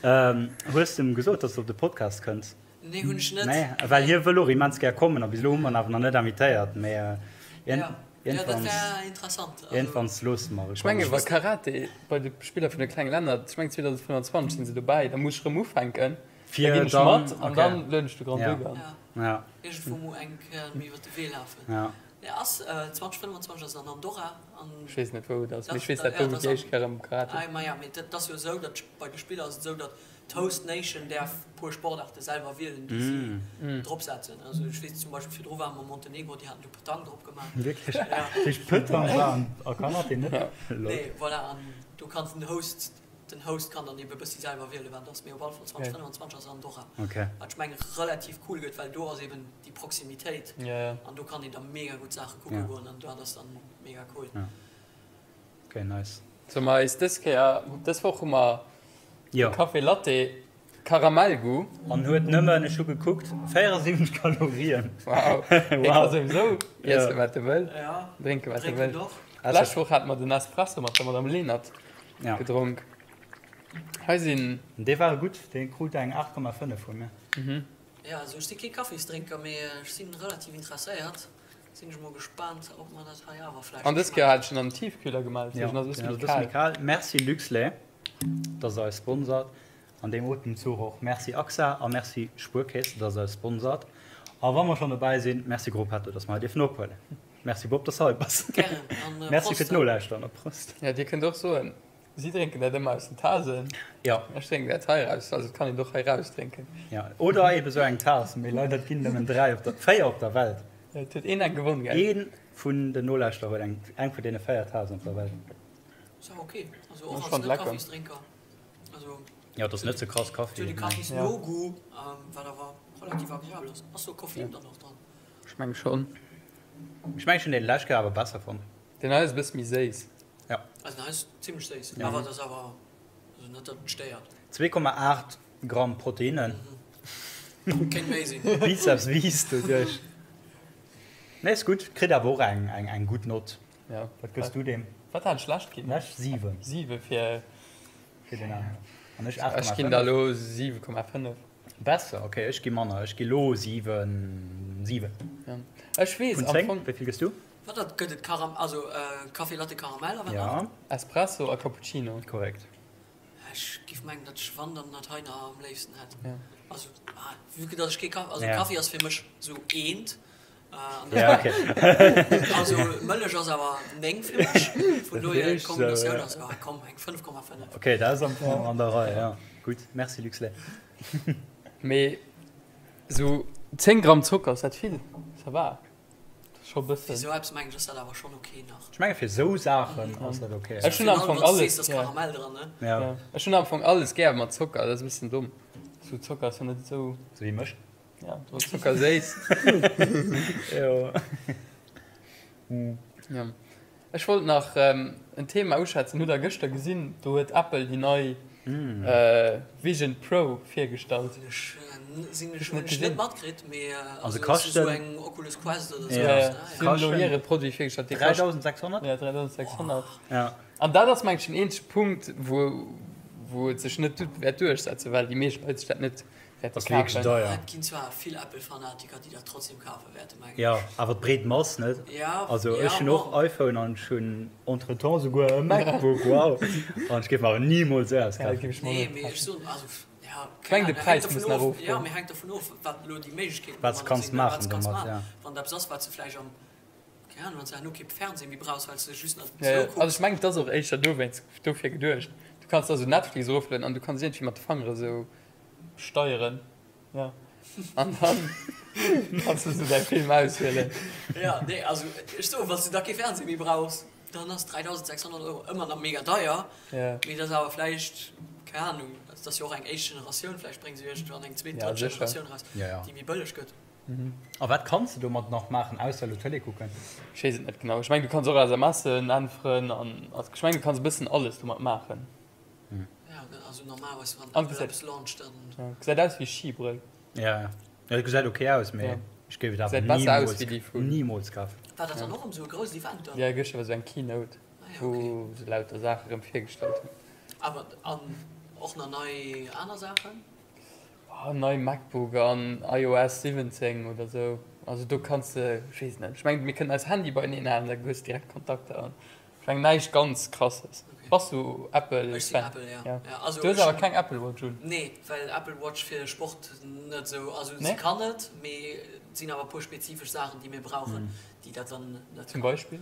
Ähm, hues du em gesot, dass du op de Podcast kënns? Nee, hunn ech net. Nee, well hie wëll och immens gär kommen a bis elo hu mer en awer nach net invitéiert, mee Ja, ja, dat iergendwanns, wär interessant. Also, iergendwanns loosse mer e Ech menge kommen. wa Karate bei de Spiller vun de klenge Länner, ech meng 2025 sinn se dobäi, da muss ech erëm ufänken, da Fir ginn ech dann, mat an okay. dann lueden ech de Ja. Grand-Duc an. ja, Ja. iergendwou mol eng Kéier méi iwwer de Wee lafen. Ja. Nee, ass 2025 ass an Andorra an. Ech weess net wou et ass, mee Dach, ech weess da, dat ja, do dat déi ass éischt Kéier am Karate. Ah, maja, mee dat ass jo esou, datt bei de Spiller ass et esou, datt D'Host Nation däerf puer Sportaarte selwer wielen, déi si drop setzen. Also ech weess zum Beispill virdru ware mer Montenegro, déi haten du Petanque drop gemaach. Wierklech? Ja. Dat heescht Petanque war an a Karate net? Lol. Nee, voilà, an do kann den Host, den Host kann dann ebe bëssi selwer wielen, wat et ass. Mee op alle Fall 2025 ass Andorra, Okay. wat ech mengen relativ cool gëtt, well do ass eben déi Proximitéit Ja, ja. an do kann een da mega gutt Saache kucke Ja. goen an dat ass dann mega cool. Ja. Okay, nice. Solle mer eis dës Kéier, dës Woch hu mer de Café Latte Karamellgoût. An huet nëmmen, ech hu gekuckt, 74 Kalorien. Wow, hie ka souwisou iessen wat e wëll, drénken wat e wëll. D'lescht Woch hate mer den Espresso mat der Madame Lenert gedronk. Hei sinn. Dee war gutt, dee krut eng 8,5 vu mir. Jo, also ech si kee Kaffisdrénker, mee ech si relativ interesséiert. Sinn ech mol gespaant, ob mer dat hei awer vläicht An dës Kéier hat ech en an den Tiefkühler gemaach, deswegen ass e bësse méi kal. Merci Luxlait, dass der eis sponsert. An deem Otemzuch och Merci AXA a Merci Spuerkeess, dass der eis sponsert. A wa mer schonn dobäi sinn, Merci Gruppetto, dass mer hei dierfen ophuelen. Merci Bob, dass de hei bass. Gären an Merci Prost. fir d'Nolauschteren a Prost. Jo, dir kënnt och soen, si drénken dat ëmmer aus den Tasen. Jo. Ech drénken dat hei eraus, also et kann een et och hei raus drénken. Jo, oder ebe sou eng Tas, mee leider et ginn nëmmen 3 op der, 4 op der Welt. Jo, et huet een eng gewonn, gell? Ee vun den Nolauschterer huet eng, eng vun deene 4 Tasen op der Welt. Ass awer ok, also och als Net-Kaffisdrénker, also. Jo, et ass net ze krass Kaffi. Et huet e Kaffis-No-Goût, wat awer relativ agreabel ass. Ass do Koffein dann och dran? Ech meng schonn. Ech mengen ech hunn deen lescht Kéier awer besser fonnt. Deen hei ass e bësse méi séiss. Ja. Also den hei ass zimlech séiss, awer et ass awer also net dat et stéiert. 2,8 Gramm Proteinnen. Kéint méi sinn. Bizeps wiisst doduerch. Nee ass gutt, kritt awer och eng eng gutt Nott. Ja. Wat gëss du deem? Wat hat ech lescht ginn? Lescht 7. 7 fir. Fir den aneren. An ech 8,5. Ech ginn der elo 7,5. Besser, ok, ech gi manner, ech gi lo 7, 7. Ja. Ech weess Vun am 10, Fong. wéi vill gëss du? Wat dat gëtt et Karam also Café Latte Karamell a wat nach? Ja. Espresso a Cappuccino. Korrekt. Ech giff mengen datt ech wann dann dat hei nach am léifsten hätt. Ja. Also ah vue que datt ech kee Kaffi, also Ja. Kaffi ass fir mech sou eent an Ja, ok. also Mëllech ass awer 9 fir mech, vun dohier d'Kombinatioun ass, ah komm eng 5,5. Ok, dat ass am Fong an der Rei, ja. Gutt, merci Luxlait. Mee sou 10 Gramm Zocker, ass dat vill? Ça va, dat ass scho Fir bëssen. sou eppes mengen ech ass dat awer schonn ok nach. Ech menge fir sou Saachen ass dat ok. Ech hunn am Fong Wann s alles, sees, dass ja. Karamell dran, ne? Ja. Ja, ech hunn am Fong alles gär mat Zocker, dat ass e bëssen domm. Sou Zocker ass jo net esou. Sou wéi mech. Ja, do ass Zocker séiss. Jo. Ja. Ech wollt nach en Thema uschwätzen, hutt der gëschter gesinn, do huet Apple déi nei Vision Pro virgestallt. Ech sinn ech hunn ech net matkritt, mee also also kaschten esou eng Oculus Quest oder sou Ja, ne? ja, si hunn elo hire Produit virgestallt, dee kascht 3600? Ja, 3600. Ja. An dat ass mengen ech den eenzege Punkt, wou wou et sech net wäert duerchsetzen, well déi meescht Leit sech dat net Dat ass wierklech deier. Et ginn zwar vill Apple-Fanatiker, déi dat trotzdem kafe wäerten, mengen ech. Jo, awer d'breet Mass net. Ja, Also ja, ech hunn och bon. iPhone an ech hunn entretemps souguer e MacBook, wow. An ech géif mer awer nimools esou eppes Ja, dat kafen. géif ech mer Nee, net mee ech kafen. soen, also, ja, Ech keng mengen de Ahnung, hänkt Präis dovun muss nach of, erofgoen. ja, mee hänkt dovun of, wat elo déi Méiglechkeeten Wat s domadder kanns sinn, ne, wat maachen s kanns domat, maachen. ja. Wann et eppes ass, wat s de vläicht am, keng Ahnung, wann s de herno kee Fernseh méi brauchs, well s de just nach Ja, esou ja. Also kucks. ech mengen, et ass och éischter dowéinst, dofir geduecht. Du kanns da sou Netflix eroflueden an du kanns iergendwéi mat de Fangere sou Steieren, ja. An dann kanns du sou däi Film auswielen. Ja, nee, also ech soen, wann s du da kee Fernseh méi brauchs, dann ass 3.600 Euro ëmmer nach mega deier, Ja. mee dat ass awer vläicht, keng Ahnung, also dat ass jo och eng éischt Generatioun, vläicht brénge se iergendwann eng zweet, Ja, drëtt sécher. Generatioun eraus, Ja, ja. déi méi bëlleg gëtt. A wat kanns de domat nach maachen, ausser elo Tëlee kucken? Ech weess et net genau. Ech mengen, du kanns och SMSen äntweren an also ech mengen, du kanns e bëssen alles domat maachen. An gesäit aus wéi Skibrëll. Ja, et gesäit ok aus, mee ech géif et awer nimools kafen. War dat dann och erëm esou e grousst Event dann? Ja, gëschter war esou eng Keynote, wou se lauter Saache rëm virgestallt hunn. Awer an och nach nei aner Saachen? Oh, nei MacBook an iOS 17 oder esou. Also do kanns de, ech weess et net, ech mengen mir kënnen eis Handye beieneen halen, da hues de direkt Kontakter an. Ech mengen näischt ganz krasses. Bass du Apple Ech sinn Fan? Apple, ja. Ja. Ja, also Du hues ech awer hunn. keng Apple Watch un? Nee, well Apple Watch fir Sport net esou, also si Nee? kann et, mee et sinn awer e puer spezifesch Saachen déi mir brauchen, déi dat dann net Zum kann. Beispill?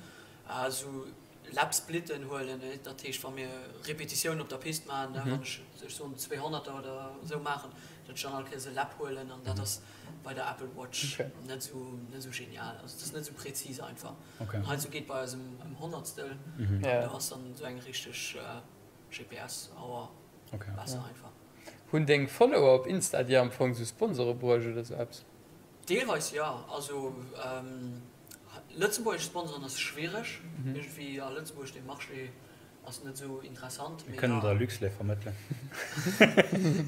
Esou Lap-Splitten huelen, dat heescht wa mir Repetitiounen op der Pist maachen, ne, wann ech, ech soen 200er oder esou maachen, datt ech dann all Kéiers e Lap huelen an dat ass bei der Apple Watch Okay. net esou, net esou genial, also et ass net esou präzis einfach. Okay. An heizou geet bei eis em em Honnertstel, Mhm. an Ja. do ass dann esou eng richteg GPS-Auer Okay. besser Ja. einfach. Hunn deng Follower op Insta dir am Fong sou Sponsore bruecht oder sou eppes? Deelweis jo. Also lëtzebuergesch Sponsoren ass schwiereg. Iergendwéi a Lëtzebuerg, dee Marché Ass net sou interessant, Mir mee kënnen ja. der Luxlait vermëttelen.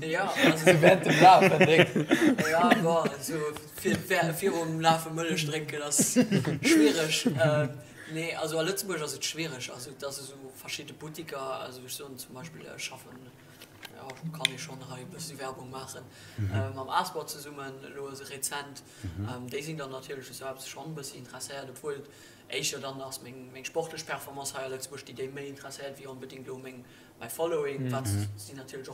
Ja, also. Sou während dem Lafen, Déck. Ja, bon, sou fir, virum Lafe Mëllech drénken ass schwiereg. Nee, also a Lëtzebuerg ass et schwiereg. Also et ass esou verschidde Buttiker, also ech soen zum Beispill, ech schaffen, jo. Jo, kann ee schonn hei e bëssi Werbung maachen. Mam Asbl zesummen elo esou rezent. Déi sinn dann natierlech u sou eppes schonn e bëssi interesséiert, obwuel et éischter dann ass meng, meng sportlech Performance hei a Lëtzebuerg, déi déi méi interesséiert wéi onbedéngt elo meng, mäi Following, wat si natierlech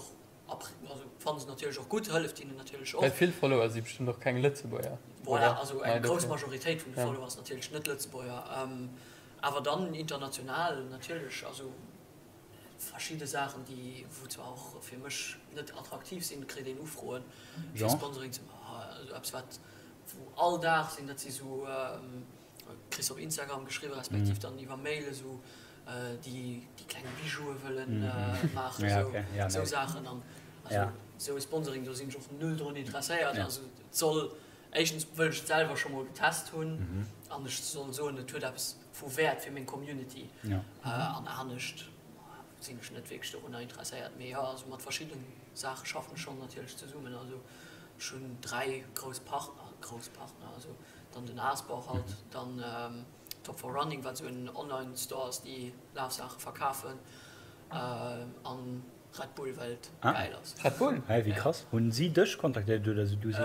och also fannen se natierlech och gutt, hëlleft hinnen natierlech och. Well vill Follower si bestëmmt och keng Lëtzebuerger, Voilà, also eng grouss Majoritéit vun de Follower ass natierlech net Lëtzebuerger. Awer dann international natierlech, also verschidde Saachen, déi wou zwar och fir mech net attraktiv sinn, kritt een Ufroen fir Sponsoring ze maachen. Also eppes wat wou all Dag sinn, dat si sou, kriss op Instagram geschriwwen, respektiv dann iwwer Mail esou, déi déi kleng Bijoue wëllen maachen, esou Saachen. An also esou e Sponsoring, do sinn ech och null drun interesséiert. Also et soll, éischtens wëll ech et selwer scho mol getest hunn an ech soll soen, et huet eppes vu Wäert fir meng Community. An anescht sinn ech net wierklech dorunner interesséiert. Mee jo, also mat verschiddene Saache schaffen ech schonn natierlech zesummen. Also ech hunn 3 grouss Partner, grouss Partner, also dann den Asbau halt, dann Top for Running, wat esou en Online Store ass, déi Lafsaache verkafen, an Red Bull, well et gäil ass. Red Bull? Hä, wéi krass. Hunn si dech kontaktéiert oder du si?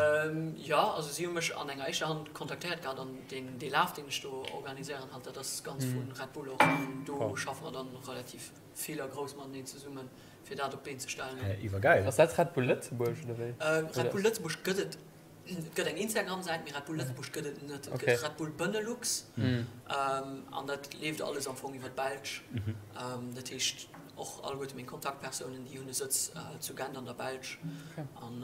Jo, also si hu mech an enger éischter Hand kontaktéiert gehat an deen dee Laf, deen ech do organiséieren halt, dat ass ganz vu Red Bull och an do schaffe mer dann relativ vill a grouss mateneen zesummen, fir dat op d'Been ze stellen. Hä, iwwergäil. Ass dat Red Bull Lëtzebuerg oder wéi? Red Bull Lëtzebuerg gëtt et Et gëtt eng Instagram-Säit, mee Red Bull Lëtzebuerg gëtt et net. Et gëtt Red Bull Benelux an dat leeft alles am Fong iwwer d'Belsch. Dat heescht och alleguerte meng Kontaktpersounen, déi hunn e Sëtz zu Gent an der Belsch. An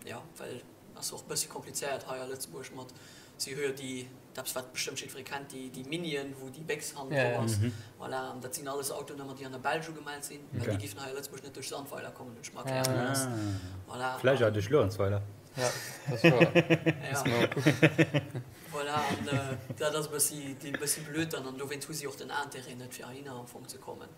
jo, well ass och e bëssi komplizéiert hei a Lëtzebuerg mat, si hu jo déi, eppes wat bestëmmt jiddweree kennt, déi déi Minien, wou déi Béchs hannen drop ass. Voilà, an dat sinn alles Autonummer, déi an der Belsch ugemellt sinn, well déi giffen hei a Lëtzebuerg net duerch Sandweiler kommen, hunn ech mer erkläre gelooss. Voilà. Vläicht awer duerch Luerenzweiler. Ja, dat ass wouer. Muss mer mol kucken. Voilà, an dat ass e bëssi, e bëssi blöd dann. An dowéinst hu si och den Intérêt net, fir heihinner am Fong ze kommen.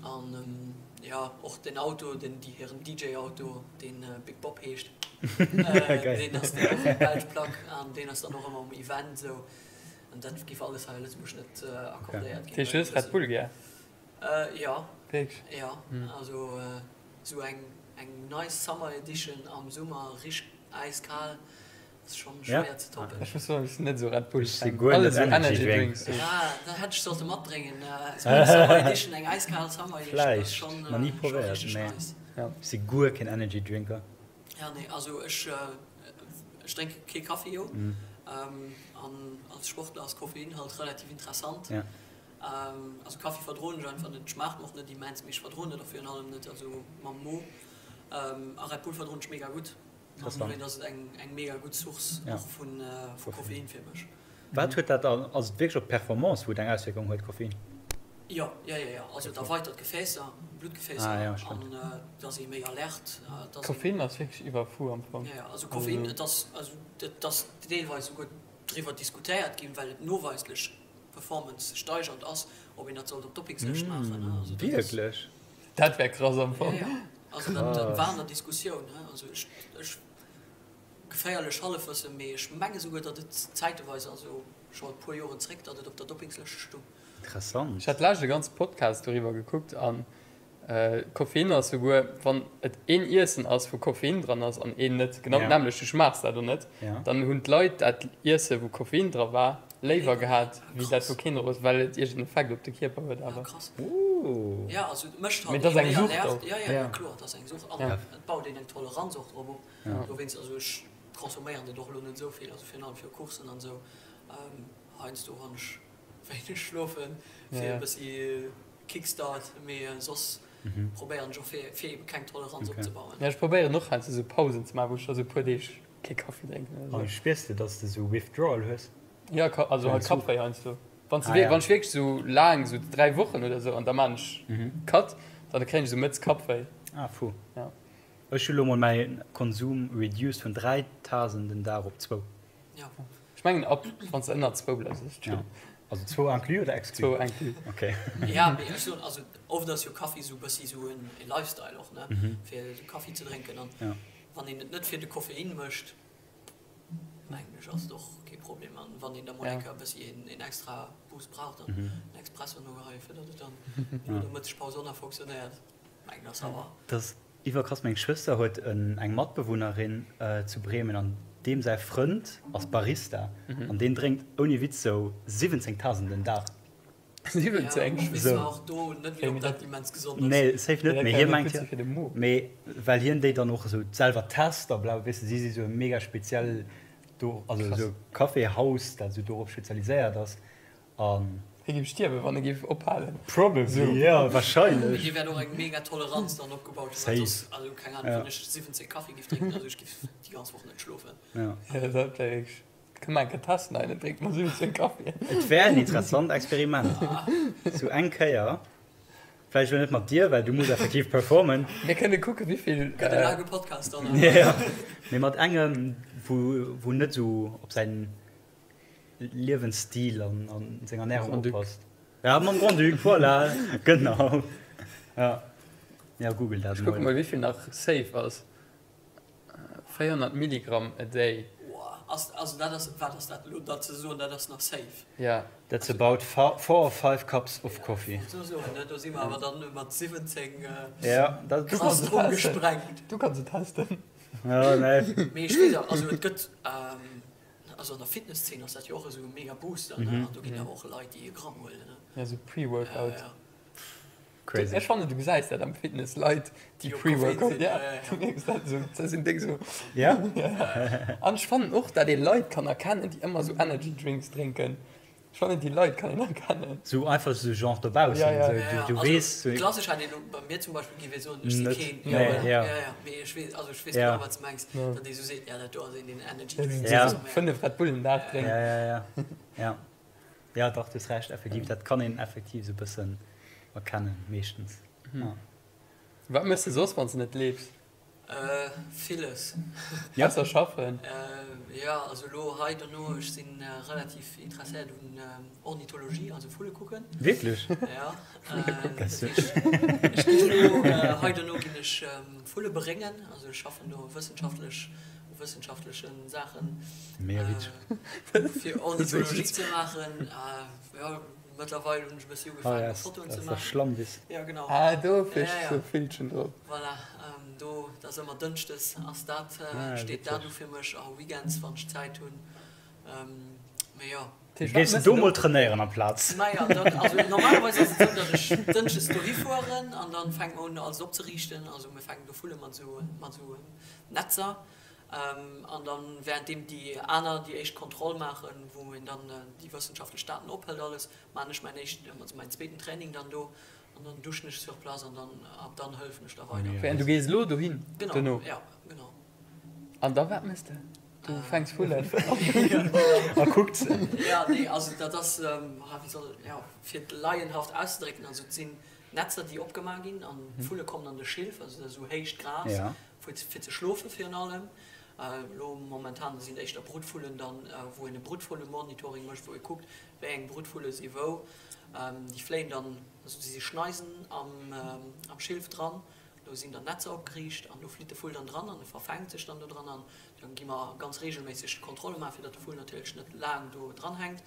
An jo, och den Auto, den, déi hiren DJ-Auto, deen Big Bob heescht, deen ass dann och eng belsch Plack an deen ass dann och ëmmer um Event esou. An dat géif alles hei a Lëtzebuerg net accordéiert ginn. Dat heescht, du hues Red Bull gär? Jo. Wierklech? Jo, also esou eng eng nice Summer Edition am Summer, richteg äiskal, ass schonn schwéier ze toppen. Ech muss soen, ech sinn net esou Red Bull Ech si Fan. guer Alles net esou Energy Energy Drinks. Drinks. Ah, dat hätt ech sollte matbréngen, esou eng Summer Edition, eng äiskal Summer Edition ass Vläicht, schonn nach ni scho probéiert, richteg mee nice. Ja. ech si guer keen Energy Drinker. Ja, nee, also ech ech drénke kee Kaffi, jo, an als Sportler ass Koffein halt relativ interessant. Ja. Also Kaffi verdroen ech einfach net, schmaacht mer och net immens, mee ech verdroen et och virun allem net, also mam Mo. A Red Bull verdroen ech mega gutt, an dowéint ass et eng eng mega gutt Source och vu Koffein fir mech. Wat huet dat dann, ass et wierklech op d'Performance wou et eng Auswierkung huet, Koffein? Jo, jo, jo, jo, also et erweitert d'Gefäässer, Bluttgefäässer, an et ass ee méi alert. Koffein ass wierklech iwwerfu am Fong. Jo, jo, also Koffein, et ass, also et ass deelweis esouguer driwwer diskutéiert ginn, well et noweislech Performance steigernd ass, ob een dat sollt op Doppingslëscht maachen. Also dat ass. Wierklech? Dat wär krass am Fong. Ja, ja. Also dat, dat war an der Diskussioun. Also ech, ech, geféierlech Hallefwëssen, mee ech menge souguer, datt et zäiteweis, also scho e puer Joren zréck, datt et op der Doppingslëscht stung. Interessant. Ech hat d'lescht e ganze Podcast doriwwer gekuckt an Koffein ass souguer wann et een Iessen ass wou Koffein dran ass an een net, genau dat nämmlecht, du schmaachs dat och net, dann hunn d'Leit dat Iesse wou Koffein dra war léiwer gehat wéi dat wou keen dra ass, well et iergend en Effekt op de Kierper huet awer. Mee et ass eng Sucht och. Kickstart, mee soss probéieren ech och fir ebe keng Toleranz opzebauen. Ja, ech probéieren och heiansdo sou Pausen ze maachen, wou ech da sou e puer Deeg kee Kaffi drénken oder sou. An spiers de, dass de sou Withdrawal hues? Ja, also halt Kappwéi heiansdo. Wann s wann ech wierklech sou laang, sou 3 Wochen oder sou, an da maan ech Cut, dann kréien ech sou mëtts Kappwéi. Ah, fu. Ja. Ech hu lo mol mäi Konsum reduced vun 3 Tasen den Dag op zwou. Ja. Ech mengen ab wann s de ënner zwou bleifs ass et chill. Ja. Also zwou inclus oder exclus? Zwou inclus. Okay. Ja, mee ech soen, also oft ass jo Kaffi sou bëssi sou en Lifestyle och, ne, fir sou Kaffi ze drénken an wann een et net fir de Koffein mécht, mengen ech ass et och kee Problem an wann een da mol eng Kéier e bëssi een extra Boost brauch, dann en Expresso nogeheien, fir datt et dann no der Mëttespaus och nach fonctionnéiert. Mengen ass awer. Dat ass iwwerkrass. Meng Schwëster huet eng Matbewunnerin zu Bremen an deem säi Frënd ass Barista an deen drénkt ouni Witz sou 17 Tasen den Dag. 17? Ech weess zwar och do net wéi ob dat immens gesond ass. Nee, safe net, mee hie mengt jo, mee well hien déi dann och esou selwer test a bla, weess de, si si sou e mega speziell do, also esou Caféhaus, dat esou dorop spezialiséiert ass an. Hie géif stierwen, wann e géif ophalen. Probably, jo, wahrscheinlech. Mee hie wäert och eng mega Toleranz dann opgebaut hunn, well soss, also keng Ahnung, wann ech 17 Kaffi géif drénken, also ech géif déi ganz Woch net schlofen. Jo, dat wär wierklech. Kënne mer eng Kéier testen hei, dann drénke mer 17 Kaffien. Et wär en interessant Experiment. Sou eng Kéier. Vläicht elo net mat dir, well du muss effektiv performen. Mir kënne kucken, wéivill. Gëtt e laange Podcast dann. Jo, mee mat engem, wou, wou net esou op säin Liewensstil an, an seng Ernährung oppasst. Ja, mam Grand-Duc, voilà, genau. Ja, ja, google dat Ech kucke mol. mol, wéivill nach safe ass. 400 Milligramm a day. Ass, also dat ass, wat ass dat elo dat ze soen, dat ass nach safe? Ja. That's about four or five cups of coffee. Wollt elo soen, ne, do si mer awer dann mat 17 Ja, dat krass dru gesprengt. Du kanns et testen. Ja, nee. Mee ech weess awer, also et gëtt, also an der Fitnesszeen ass dat jo och esou e mega Booster, ne, an do ginn awer och Leit, déi e Gramm huelen, ne. Ja, esou Pre-Workout. Ja, ja. Crazy. Ech fannen du gesäis dat am Fitness, Leit déi Pre-Workout, ja, du mierks dat esou, dat sinn déck esou. Ja? An ech fannen och dat ee Leit kann erkennen déi ëmmer esou Energy Drinks drénken. Ech fannen déi Leit kann een erkennen. Sou einfach sou genre dobaussen, Ja, ja. sou Ja, du also weess sou. Klassesch hätt een elo bei mir zum Beispill géif ee soen, ech si Net, keen, nee, ja, voilà. ja. Ja, ja, mee ech weess, also ech weess Ja. genau wat s de mengs, datt ee sou seet, ja dat do ass een deen Energy Ja, Drinks Ja. oder sou, mee. 5 Red Bull den Dag drénkt. Ja, ja, ja, ja. Ja dach, du hues Recht, effektiv, dat kann een effektiv sou bëssen erkennen, meeschtens. Ja. Wat méchs de soss, wann s de net leefs? Villes. Ja? Ausser schaffen? Jo, also elo hei dono, ech si relativ interesséiert un Ornithologie, also Vulle kucken. Wierklech? Ja. Vulle kucken. Dat heescht, ech ginn elo hei dono ginn ech Vulle beréngen, also ech schaffen do wëssenschaftlech u wëssenschaftleche Saachen. Mega witzeg. Fir Ornithologie ze maachen. Jo, mëttlerweil hunn ech e bëssi ugefaangen, och Fotoen ze maachen. Schlammwiss. Ja, genau. Ah, do flicht sou Villchen drop. Voilà, do, dat ass ëmmer dënschdes ass dat, steet dat u fir mech a weekends, wann ech Zäit hunn. Mee jo. Géifs de do mol trainéieren amplaz? Naja, dat, also normalerweis ass et esou, datt ech dënschdes dohi fueren an dann fänke mer un alles opzeriichten. Also mir fänken do Vulle mat esou, mat esou Netzer an dann währenddeem déi aner déi éischt Kontroll maachen, wou een dann déi wëssenschaftlech Daten ophëlt alles, maachen ech mäin éischten, also mäin zweeten Training dann do an dann duschen ech sur place an dann ab dann hëllefen ech da weider. Wéi, an du gees elo dohin Genau, dono? ja, genau. An da wat méchs de? Du fänks Vullen a kuckt se. Ja, nee, also dat ass, wéi soll, ja, fir et laienhaft auszedrécken, also et sinn Netzer, déi opgemaach ginn an d'Vulle kommen an de Schilf, also dat ass esou héicht Gras, fir ze schlofe virun allem. Elo momentan sinn et éischter Brutvullen dann, wou een e Brutvullemonitoring mécht, wou ee kuckt, wéi eng Brutvulle si wou. Déi fléien dann, also si si Schneisen am Schilf dran, do sinn dann Netzer opgeriicht an do flitt de Vull dann dran an e verfänkt sech dann do dran an dann gi mer ganz reegelméisseg Kontrolle maachen, fir datt de Vull natierlech net laang do dran hänkt.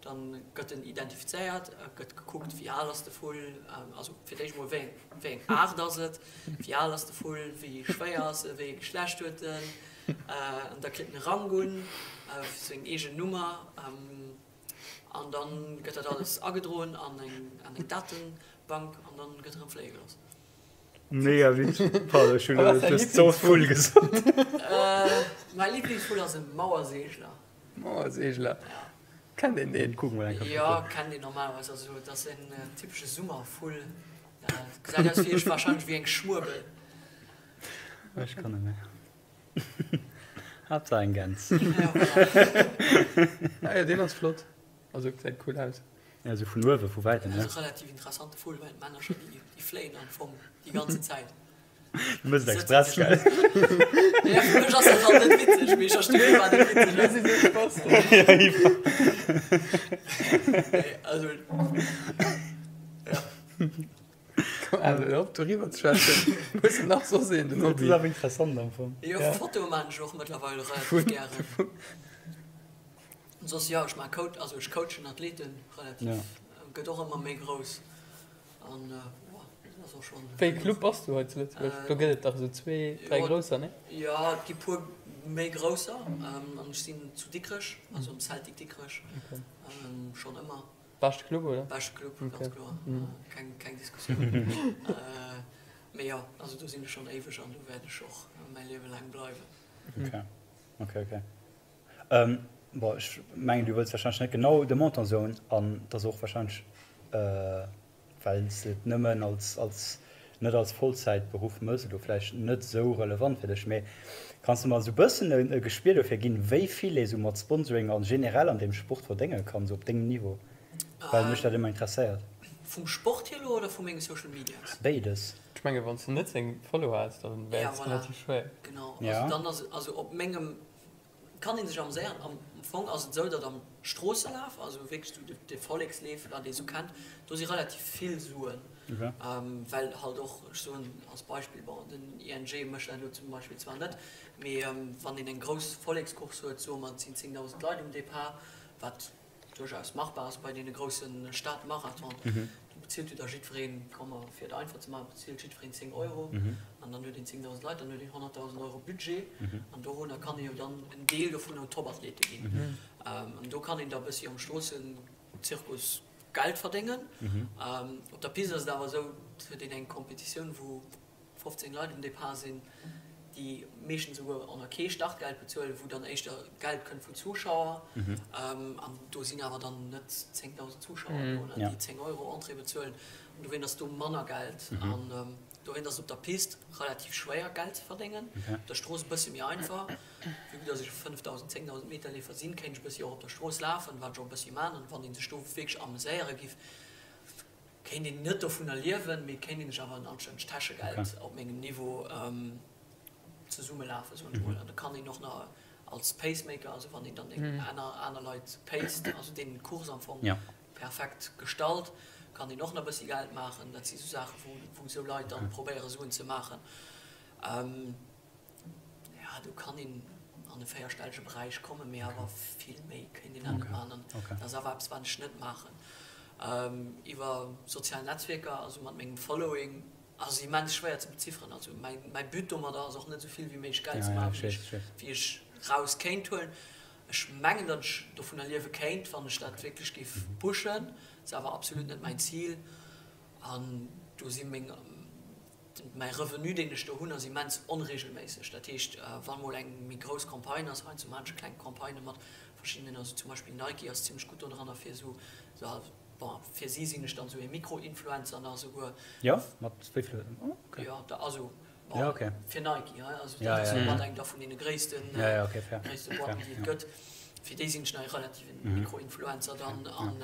Dann gëtt en identifizéiert, et gëtt gekuckt, wéi al ass de Vull, also fir d'éischt emol, wéi eng, wéi eng Aart ass et, wéi al ass de Vull, wéi schwéier ass e, wéi ee Geschlecht huet en. An da kritt en e Rang un, seng eegen Nummer. An dann gëtt dat alles agedroen an eng, an eng Datenbank an dann gëtt erëm fléie gelooss. Mega witzeg. Pardon, ech hunn elo just sou Vull gesot. Mäi Liblingsvull ass e Mauerseegler. Mauerseegler? Kennt een deen? Kucken mol eng Kéier. Jo, kennt een normalerweis. Also et ass en typesche Summervull. Gesäit aus wéi wahrscheinlech wéi eng Schmuebel. Ech kann net méi. Haaptsaach eng Gäns. Ja, voilà. Ah jo, deen ass flott. Also gesäit cool aus. Ja, esou vun uewe, vu wäitem, ne? Dat ass e relativ interessante Vull, well d'Männercher déi fléien am Fong déi ganzen Zäit. Du mëss et express, gell? Ja, fir mech ass dat halt net witzeg, mee ech versti firwat et witzeg ass. Mir si sou Spasten. Ja, iwwer. Nee, also, ja. Komm, Al, hör op doriwwer ze schwätzen. Hues de nach soss een, den Dat Hobby? ass awer interessant am Fong. Jo, Fotoe maan ech och mëttlerweil relativ gären. Soss, jo, ech maan Coach, also ech coachen Athleten relativ, gëtt och ëmmer méi grouss an, jo. ass och schonn. Wéi ee Club bass du hei zu Lëtzebuerg? Do gëtt et dach esou zwee, dräi grousser, nee? Jo, et gi puer méi grousser. An ech sinn zu Dikrech, also am Celtic Dikrech, schonn ëmmer. Beschte Club, oder? Beschte Club, ganz kloer. Keng, keng Diskussioun. Mee jo, also do sinn ech schonn éiweg an do wäert ech och mäi Liewe laang bleiwen. Ok, ok, ok. Bon, ech mengen, du wëlls warscheinlech net genau de Montant soen an et ass och warscheinlech, well s de et nëmmen als, als, net als Vollzäitberuff mëss, elo vläicht net esou relevant fir dech, mee kanns de mer esou e bëssen e Gespier dofir ginn, wéi vill ee sou mat Sponsoring a generell an deem Sport verdénge kann, esou op dengem Niveau? Well mech dat ëmmer interesséiert. Vum Sport hier elo oder vu menge Social Medias? Béides. Ech menge wann s de net seng Follower häss, da wär et relativ schwéier. Genau, also dann ass et, also op mengem Kann een sech ameséieren. Am Fong ass et esou, datt am Stroosselaf, also wierklech esou de Volleksleef, wat ee sou kennt, do si relativ vill Suen, well halt och, ech soen als Beispill, bon, den ING mécht dat elo zum Beispill zwar net, mee wann een eng grouss Vollekscourse huet, soe mer et sinn 10.000 Leit um Depart, wat duerchaus machbar ass bei deene grousse Stadmarathonen. Do bezilt jo da jiddwereen, komm mer fir et einfach ze maachen, bezilt jiddwereen 10 Euro an dann huet een 10.000 Leit, dann huet een 100.000 Euro Budget an dorunner kann ee jo dann en Deel dovun un Topathlete ginn. An do kann een da e bëssi am Stroossenzirkus Geld verdéngen. Op der Piste ass et awer esou, et huet een eng Competitioun, wou 15 Leit um Depart sinn, déi meeschtens esouguer och nach kee Startgeld bezuelen, wou dann éischter Geld kënnt vun Zuschauer. An do sinn awer dann net 10.000 Zuschauer do, déi 10 Euro Entrée bezuelen. An dowéint ass do manner Geld. An dowéint ass et op der Pist relativ schwéier, Geld ze verdéngen. Op der Strooss e bësse méi einfach. Vue que dass ech e 5.000, 10.000 Meter Leefer sinn, kéint ech e bëssi och op der Strooss lafen, wat ech och e bëssi man. An wann ee sech do wierklech ameséiere giff, Kéint een net dovunner liewen, mee kéint een sech awer en anstännegt Täschegeld op mengem Niveau zesummelafen, soen ech mol. An da kann een och nach als Pacemaker, also wann een dann eng aner aner Leit paced, also deenen d'Course am Fong perfekt gestalt, kann een och nach e bëssi Geld maachen. Dat si sou Saachen, wou wou esou Leit dann probéiere Suen ze maachen. Ja, do kann een an e véierstellege Beräich kommen, mee awer vill méi kéint een dat net maachen. An dat ass awer eppes, wat ech net maachen. Iwwer sozial Netzwierker, also mat mengem Following, ass et immens schwéier ze bezifferen. Also mäi, mäi But domadder ass och net esou vill wéi méiglech Geld ze maachen, wéi ech, wéi ech raus kéint huelen. Ech mengen, datt ech dovunner liewe kéint, wann ech dat wierklech géif pushen. Dat ass awer absolut net mäin Zil. An do si meng. Mäi Revenu, deen ech do hunn, ass immens onregelméisseg. Dat heescht, wa mol eng méi grouss Campagne ass, heiansdo maachen ech kleng Campagnë mat verschiddenen, also zum Beispill Nike ass zimmlech gutt do dranner fir esou, bon, fir si sinn ech dann esou ee Mikro-Influencer nach esouguer. Jo, mat wéi vill? Oh, okay. Jo, da, also, bon, ja, okay. Fir Nike, hei, also dat ass jo mat eng da vun deene gréissten, ja, ja, okay, fair. gréisste Boîten, déi et gëtt. Fir déi sinn ech nach ee relativen Mikro-Influencer dann an.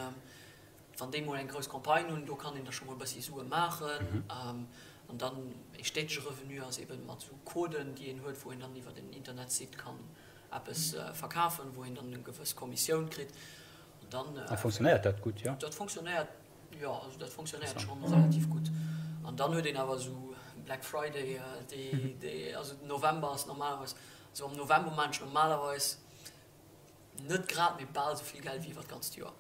Wann déi mol eng grouss Campagne hunn, do kann een da scho mol e bëssi Sue maachen. An dann ee stéitege Revenu ass eeben mat esou Coden, déi een huet, wou een dann iwwer en Internetsite kann eppes verkafen, wou een dann eng gewëss Kommissioun kritt. An dann. A fonctionnéiert dat gutt, jo? Dat fonctionnéiert, jo, also dat fonctionnéiert schonn relativ gutt. An dann huet een awer esou Black Friday, déi, déi, also den November ass normalerweis, also am November maachen ech normalerweis, Net grad, mee bal esou vill Geld wéi iwwer d'ganzt Joer.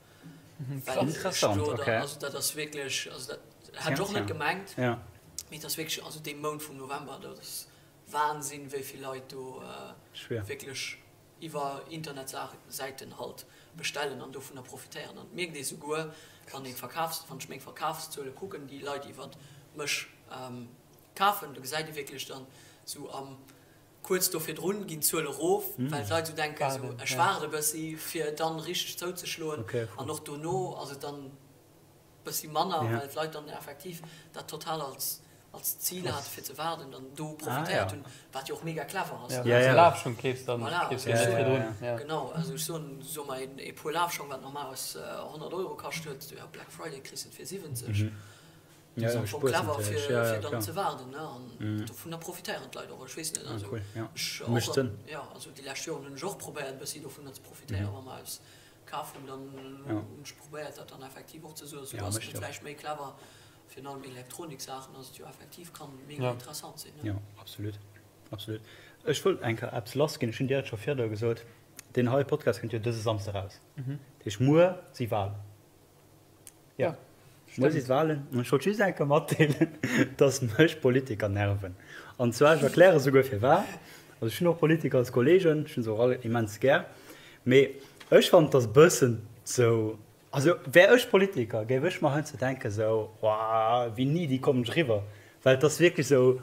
Interessant, ok. Also dat ass wierklech, also dat hat ech och net gemengt, mee et ass wierklech, also dee Mount vum November, dat ass Wahnsinn, wéi vill Leit do wierklech iwwer Internetsäiten halt bestellen an dovunner profitéieren. An et mierkt ee souguer, wann een d'Verkafs, wann ech meng Verkafszuele kucken, déi Leit iwwer mech kafen, do gesäit ee wierklech dann esou am Kuerz do virdrun ginn d'Zuele erof, well d'Leit esou denken, esou ech waarde e bëssi fir dann richteg zouzeschloen. An och dono ass et dann e bëssi manner, well d'Leit dann effektiv dat total als als Zil hate fir ze waarden an do profitéiert hunn, wat jo och mega clever ass. Lafschong keefs dann keefs du net virdrun. Genau, also ech soen, soe mer ee Puer Lafschong wat normalerweis 100 Euro kascht huet, jo Black Friday kriss de et fir 70. Ja, ja, schon clever fir, ja, ja, fir dann ze waarden ne an mm. dovunner profitéieren d'Leit och. Ech weess net also, cool, ja. ech och, ja, also déi lescht Joren hunn ech och probéiert e bëssi dovunner ze profitéieren, mm. wa mer eppes kaf hunn, dann ja. hunn ech probéiert dat dann effektiv och ze soen. So ja, ass et vläicht méi clever virun allem Elektroniksaachen ass et jo effektiv kann mega ja. interessant sinn. Ne? Ja, absolut. Absolut. Ech wollt eng Kéier eppes lassginn, ech hunn dir dat scho virdru gesot. Deen heie Podcast kënnt jo dëse Samsde raus. Mhm. Dat heescht muer si Walen. Ja. Muer si d'Walen an ech wollt just eng Kéier matdeelen, dass mech Politiker nerven. An zwar, ech erkläre souguer firwat. Also ech hunn och Politiker als Kollegen, ech hunn se och all immens gär, mee ech fannen, et ass e bëssen sou, also wär ech Politiker, géif ech mer heiansdo denken sou, Woah, wéi needy kommen ech eriwwer? Well et ass wierklech sou,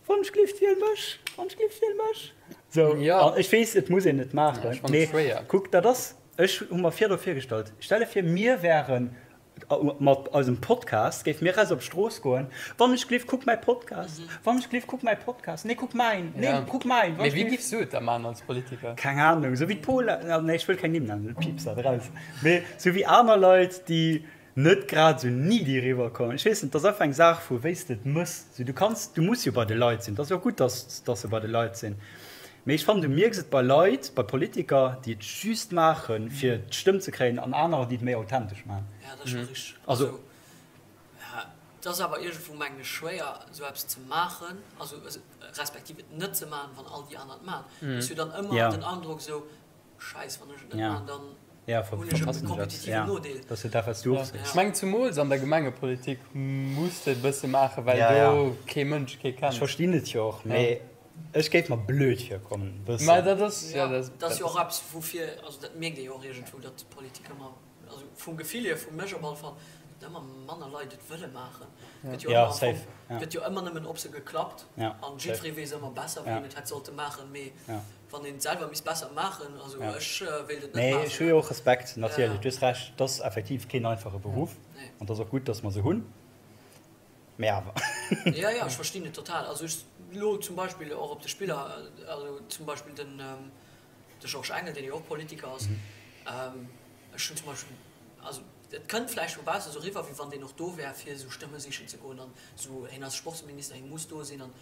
Wann ech glift, wiel mech, wann ech glift, wiel mech. Sou, an ech weess, et muss een net maachen, mee kuck, dat ass, ech hu mer virdru virgestallt, stell der vir, mir wären mat eisem Podcast, géife mir raus op d'Strooss goen, wann ech glift, kuck mäi Podcast, wann ech glift, kuck mäi Podcast, nee, kuck mäin, nee, kuck mäin, wann ech glift. Mee wéi giffs du et da maachen als Politiker? Keng Ahnung, sou wéi d'Paula, nee, ech wëll keng Nimm nennen, piips dat eraus, mee sou wéi aner Leit, déi net grad esou needy eriwwer kommen. Ech weess net, et ass einfach eng Saach vu wéi s de et mëss. Sou, du kanns, du muss jo bei de Leit sinn. Et ass jo och gutt, dass, dass se bei de Leit sinn. Mee ech fannen, du mierks et bei Leit, bei Politiker, déi et just maachen, fir d'Stëmm ze kréien, an anerer, déi et méi authentesch maachen. Ja, dat ass scho richteg. Also, ja, et ass awer iergendwou, mengen ech, schwéier, esou eppes ze maachen, also respektiv et net ze maachen, wann all déi aner et maachen. Du hues jo dann ëmmer den Androck esou, Scheiss, wann ech et net maan, dann hunn ech e kompetitiven Nodeel. Ech mengen zumools an der Gemengepolitik muss de et e bësse maachen, well do kee Mënsch kee kennt. Ech verstinn et jo och, mee ech géif mer blöd virkommen e bëssen. Mä dat ass jo dat ass jo och eppes woufir, also dat mierkt ee jo och iergendwou, datt d'Politik ëmmer, also vum Gefill hier, vu mech op alle Fall, datt ëmmer manner Leit et wëlle maachen. Et gëtt jo ëmmer am Fong, gëtt jo ëmmer nëmmen op se geklappt an jiddweree weess ëmmer besser, wéi een et hätt sollte maachen, mee Wann een et selwer misst besser maachen, also ech wéilt et net maachen. Nee, ech hu jo och Respekt, natierlech. Du hues Recht, et ass effektiv keen einfache Beruff an et ass och gutt, datt mer se hunn, mee awer. Jo, jo, ech verstinn et total. Also ech elo zum Beispill och op de Spiller, also zum Beispill den de Georges Engel, deen jo och Politiker ass, ech hunn zum Beispill, also et kënnt vläicht vu bausse esou eriwwer, wéi wann deen och do wär, fir esou Stëmme sichen ze goen an esou, hien ass Sportsminister, hie muss do sinn an,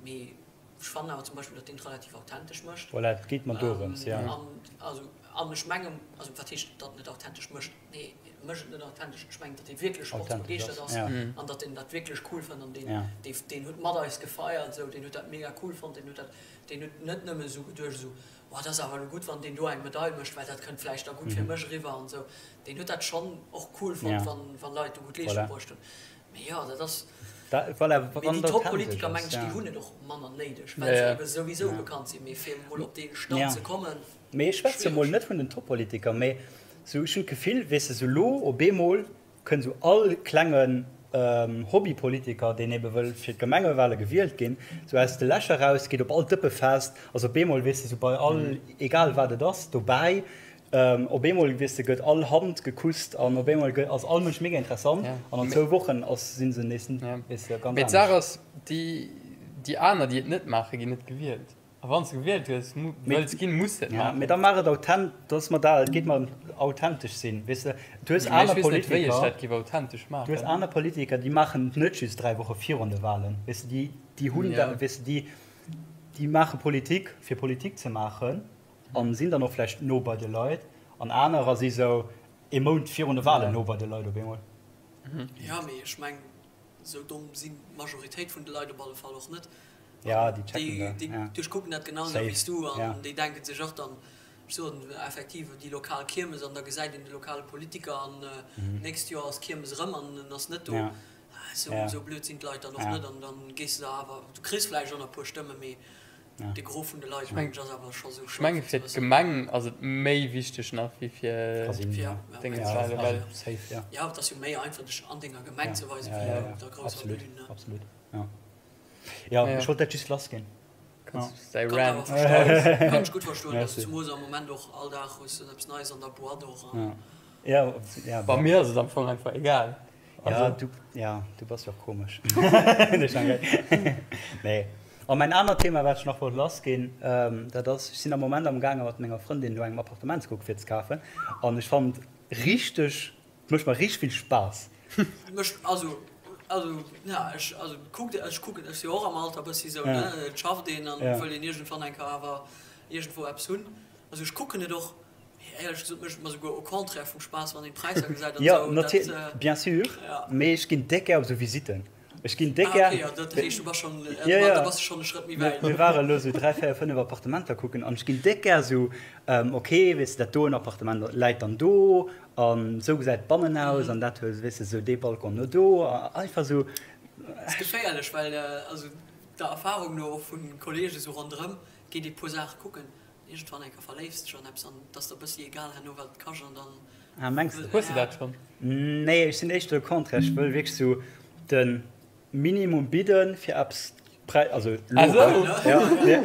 mee Ech fannen awer zum Beispill, datt deen et relativ authentesch mécht. Voilà, et geet mer dorëms, jo. An, also, an ech mengen, also wat heescht, datt en et authentesch mécht? Nee, e mécht et net authentesch. Ech mengen, datt hie wierklech sportsbegeeschtert ass an datt en dat wierklech cool fënnt an deen, dee, deen huet mat eis gefeiert esou, deen huet dat mega cool fonnt, deen huet dat, deen huet net nëmme esou geduecht esou, oh, dat ass awer elo gutt, wann deen do eng Medail mécht, well dat kënnt vläicht da gutt fir mech eriwwer an esou. Deen huet dat schonn och cool fonnt, wann, wann Leit do gutt Leeschtung bruecht hunn. Mee jo, dat ass. Voilà, Mee déi Top-Politiker, mengen ech, déi hunn et och manner néideg, well se ebe souwisou bekannt sinn. Mee fir emol op dee Stand ze kommen, Mee ech schwätze mol schwiereg. net vun den Top-Politiker, mee sou, ech hunn d'Gefill, weess de, sou lo op eemol kënnt sou all klengen Hobbypolitiker, deen ebe wëll fir d'Gemengewale gewielt ginn, sou aus de Lächer raus, geet op all Dëppefest, ass op eemol, weess de, sou bei all, egal wat et ass, dobäi. Op eemol, weess de, gëtt all Hand gekusst an op eemol ass all Mënsch mega interessant an an zwou Wochen ass, si se nees, weess de, ganz anescht. Mee d'Saach ass, déi, déi aner, déi et net maachen, ginn net gewielt. A wann s de gewielt hues, wëlls ginn, muss de et maachen. Mee da maach et authent, dat ass mer dat, et geet mer ëm authentesch sinn, weess de. Du hues aner Politiker, wéi ech dat géif authentesch maachen. Du hues aner Politiker, déi maachen et net just 3 Woche virun de Walen, weess de, déi, déi hunn dat, weess de, déi, déi maache Politik, fir Politik ze maachen. An sinn dann och vläicht no bei de Leit. An anerer si sou ee Mount virun de Walen no bei de Leit op eemol. Jo, mee ech meng, sou domm sinn d'Majoritéit vun de Leit op alle Fall och net. Jo, déi checken dat, ja. Déi duerchkucken dat genau esou wéi s du an déi denken sech och dann, ech soen effektiv, déi lokal Kiermes an da gesäit een de lokale Politiker an d'nächst Joer ass d'Kiermes erëm an en ass net do. Sou blöd sinn d'Leit dann och net an dann gees de der awer, du kriss vläicht och nach e puer Stëmme, mee De Gros vun de Leit mengen ech ass awer scho sou schlau. Ech menge fir d'Gemeng ass et méi wichteg nach wéi fir Déngens well. Jo, et ass jo méi einfach dech an denger Gemeng ze weisen wéi op der grousser Bühn. Absolut, absolut, jo. Jo, ech wollt dat just lass ginn. Däi Rant. Kann ech gutt verstoen, dass zumols am Moment och all Dag hues de eppes Neies an der Boîte och. Jo, jo. Bei mir ass et am Fong einfach egal. Ja, du, ja, du bass jo och komesch. Nee. A mäin anert Thema, wat ech nach wollt lassginn, dat ass, ech sinn am Moment am gaange mat menger Frëndin no engem Appartement ze kucken, fir ze kafen. An ech fannen et richteg, et mécht mer richteg vill Spaass. Mécht, also, also, ja, ech, also kuckt, ech kucken, ech si jo och am Alter bëssi sou, ne, et schafft een an et wëll een iergendwann eng Kéier awer iergendwou eppes hunn. Also ech kucken et och. Éierlech gesot mécht et mer souguer au contraire vum Spaass, wann een d'Präisser gesäit an esou. Jo, bien sûr, mee ech ginn déck gär op esou Visitten. Ech ginn déck gär. Ah, okay, jo, dat heescht, du bass schonn, Ja, ja. da bass du schonn e Schrëtt méi wäit. Mir ware elo esou 3, 4, 5 Appartementer kucken an ech ginn déck gär esou, okay, weess de, dat doen Appartement läit dann do an esou gesäit d'Bannen aus an dat huet, weess de, esou dee Balcon no do a einfach esou. Ass geféierlech, well also der Erfahrung no och vun Kollegen esou ronderëm, geet ee puer Saache kucken, iergendwann eng Kéier verléifs dech an eppes an et ass der bëssi egal herno wat et kascht an dann. Ah, mengs de? Hues de dat schonn? Nee, ech sinn éischter de Contraire, ech wëll wierklech esou de Minimum bidden fir eppes Präis, also Ah lo, sou? ja, ja,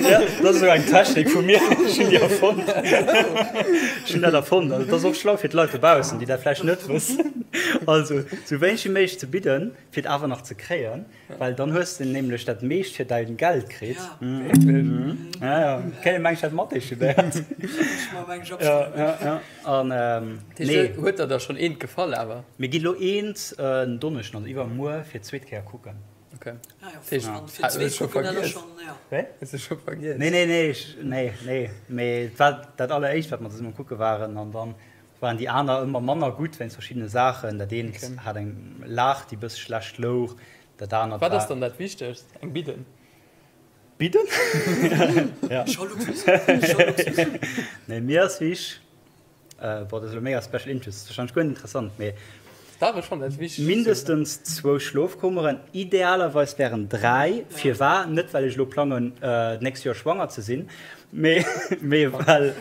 ja, dat ass esou eng Technik vu mir, ech hunn déi erfonnt, ech hunn dat erfonnt, also dat ass och schlau fir d'Leit dobaussen, déi dat vläicht net wëssen, also sou wéineg wéi méiglech ze bidden, fir et awer nach ze kréien. Well dann hues de nämlech dat meescht fir däin Geld kritt. Ja, ja. Kéint meng ech dat Mathé studéiert. Ja, ja, ja. An nee. Huet der da schonn eent gefall awer? Mir gi lo eent en Donneschden, also iwwermuer, fir d'zweet Kéier kucken. Okay. Hues de scho vergiess? Wéi? Hues de scho vergiess? Nee, nee, nee, ech, nee, nee. Mee et war dat alleréischt, wat mer zesummen kucke waren. An dann waren déi aner ëmmer manner gutt wéinst verschiddene Saachen. Dat eent hat eng Lag, déi bëss schlecht louch, dat anert Wat ass dann dat Wichtegst? Eng Bidden? Bidden? Ja. Scho Luxus. Scho Luxus. Nee, mir ass wichteg, boah, dat ass elo mega Special Interest, ass wahrscheinlech guer net interessant, mee Dach, ech fannen dat wichteg. Mindestens zwou Schlofkummeren, idealerweis wären 3. Firwar? Net well ech elo plangen d'nächst Joer schwanger ze sinn, mee mee well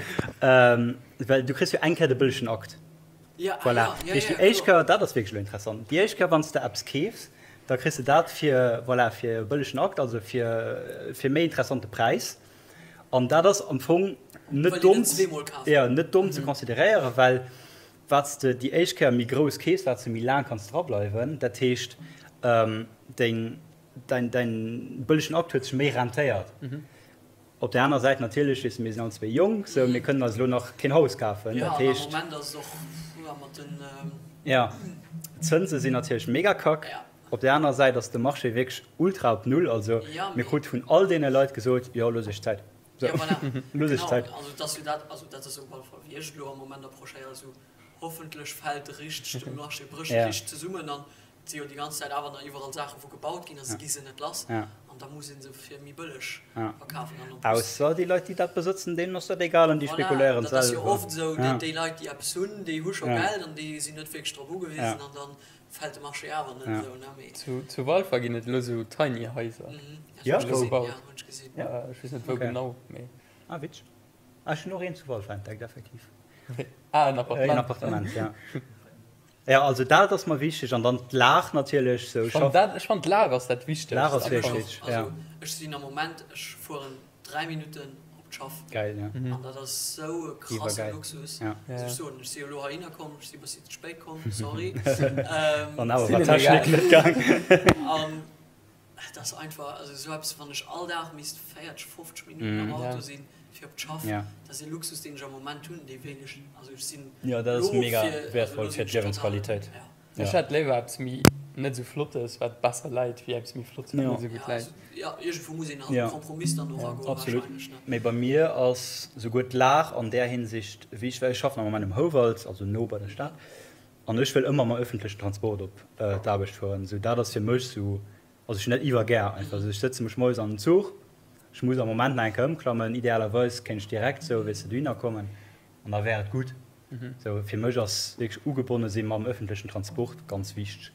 Well du kriss jo eng Kéier de bëllegen Akt. Ja, voilà. Ja, ja, Déi ja, éischt Kéier, dat ass wierklech elo interessant, déi éischt Kéier, wann s de eppes keefs, da kriss de dat fir, voilà, fir e bëllegen Akt, also fir, fir méi interessante Präis. An dat ass am Fong net domm, ja, net domm ze consideréieren, well wat s de déi éischt Kéier méi grouss keefs, wat s de méi laang kanns drableiwen. Dat heescht, deng, däin, däin bëllegen Akt huet sech méi rentéiert. Op där aner Säit natierlech, weess de, mir sinn all zwéi jonk, sou mir kënnen eis elo nach keen Haus kafen. Jo, Dat an am heescht. Moment ass et och, jo, mat den. Jo, d'Zënse sinn natierlech mega kack. Ja. Op där aner Säit ass de Marché wierklech ultra op Null. Also Ja, mir mee. krute vun all deene Leit gesot, jo, looss iech Zäit. Sou, Ja, voilà. looss iech Genau, Zäit. also et ass jo dat, also dat ass op alle Fall, wéi ech et elo am Moment approchéieren, esou hoffentlech fält richteg de Marché, brécht Ja. richteg zesummen an Et si jo déi ganz Zäit awer nach iwwerall Saachen, wou gebaut ginn a se gi se net lass an da muss ee se fir méi bëlleg verkafen an en plus. Ausser déi Leit, déi dat besëtzen, deenen ass dat egal an déi Voilà, spekuléieren dat ass jo selwer. oft esou, déi Leit, déi eppes hunn, déi hu scho Geld an déi sinn net wierklech drop ugewisen an da fält de Marché awer net esou, ne? Mee. Zu Walfer ginn et elo esou Tiny Haiser. Ja, hunn ech gesinn, ja, hunn ech gesinn. Ech weess net wou genau, mee. Ah, witzeg. Ah, ech hunn och eent zu Walfer entdeckt, effektiv. Ah, en Appartement. En Appartement, ja. Ja, also dat ass mer wichteg an dann d'Lag natierlech. Sou, Ech fannen dat, ech fannen d'Lag ass dat Wichtegst. D'Lag ass wierklech wichteg, ja. Also ech sinn am Moment, ech fueren 3 Minutten op d'Schaff. Geil, ja. An dat ass sou e krasse Luxus. Ja. Muss ech soen. Ech si jo elo heihinner komm, ech si e bëssi ze spéit komm, sorry. An awer war d'Technik net gaang. An Et ass einfach, also esou eppes, wann ech all Dag misst 40, 50 Minutten am Auto sinn, fir op d'Schaff, dat ass ee Luxus, deen ech am Moment hunn, dee wéilt ech, also ech sinn Jo, dat ass elo mega fir, also wäertvoll elo fir sinn ech total, d'Liewensqualitéit. ja. Ech hätt léiwer eppes méi net esou Flottes, wat besser läit, wéi eppes méi Flottes, wat net esou gutt Ja, läit. also, ja, iergendwou muss een halt e Kompromiss dann och agoen, Absolut. wahrscheinlech, ne. Mee bei mir ass souguer d'Lag an där Hinsicht wichteg, well ech schaffen am Moment um Houwald, also no bei der Stad, an ech wëll ëmmer mam öffentlechen Transport op d'Aarbecht fueren. Sou dat ass fir mech sou Also ech hunn dat iwwer gär einfach. Also ech sëtze mech moies an den Zuch, ech muss am Moment nach eng Kéier ëmklammen, idealerweis kéint ech direkt sou, weess de, dohinner kommen an da wär et gutt. Sou fir mech ass wierklech ugebonne si mam ëffentlechen Transport ganz wichteg.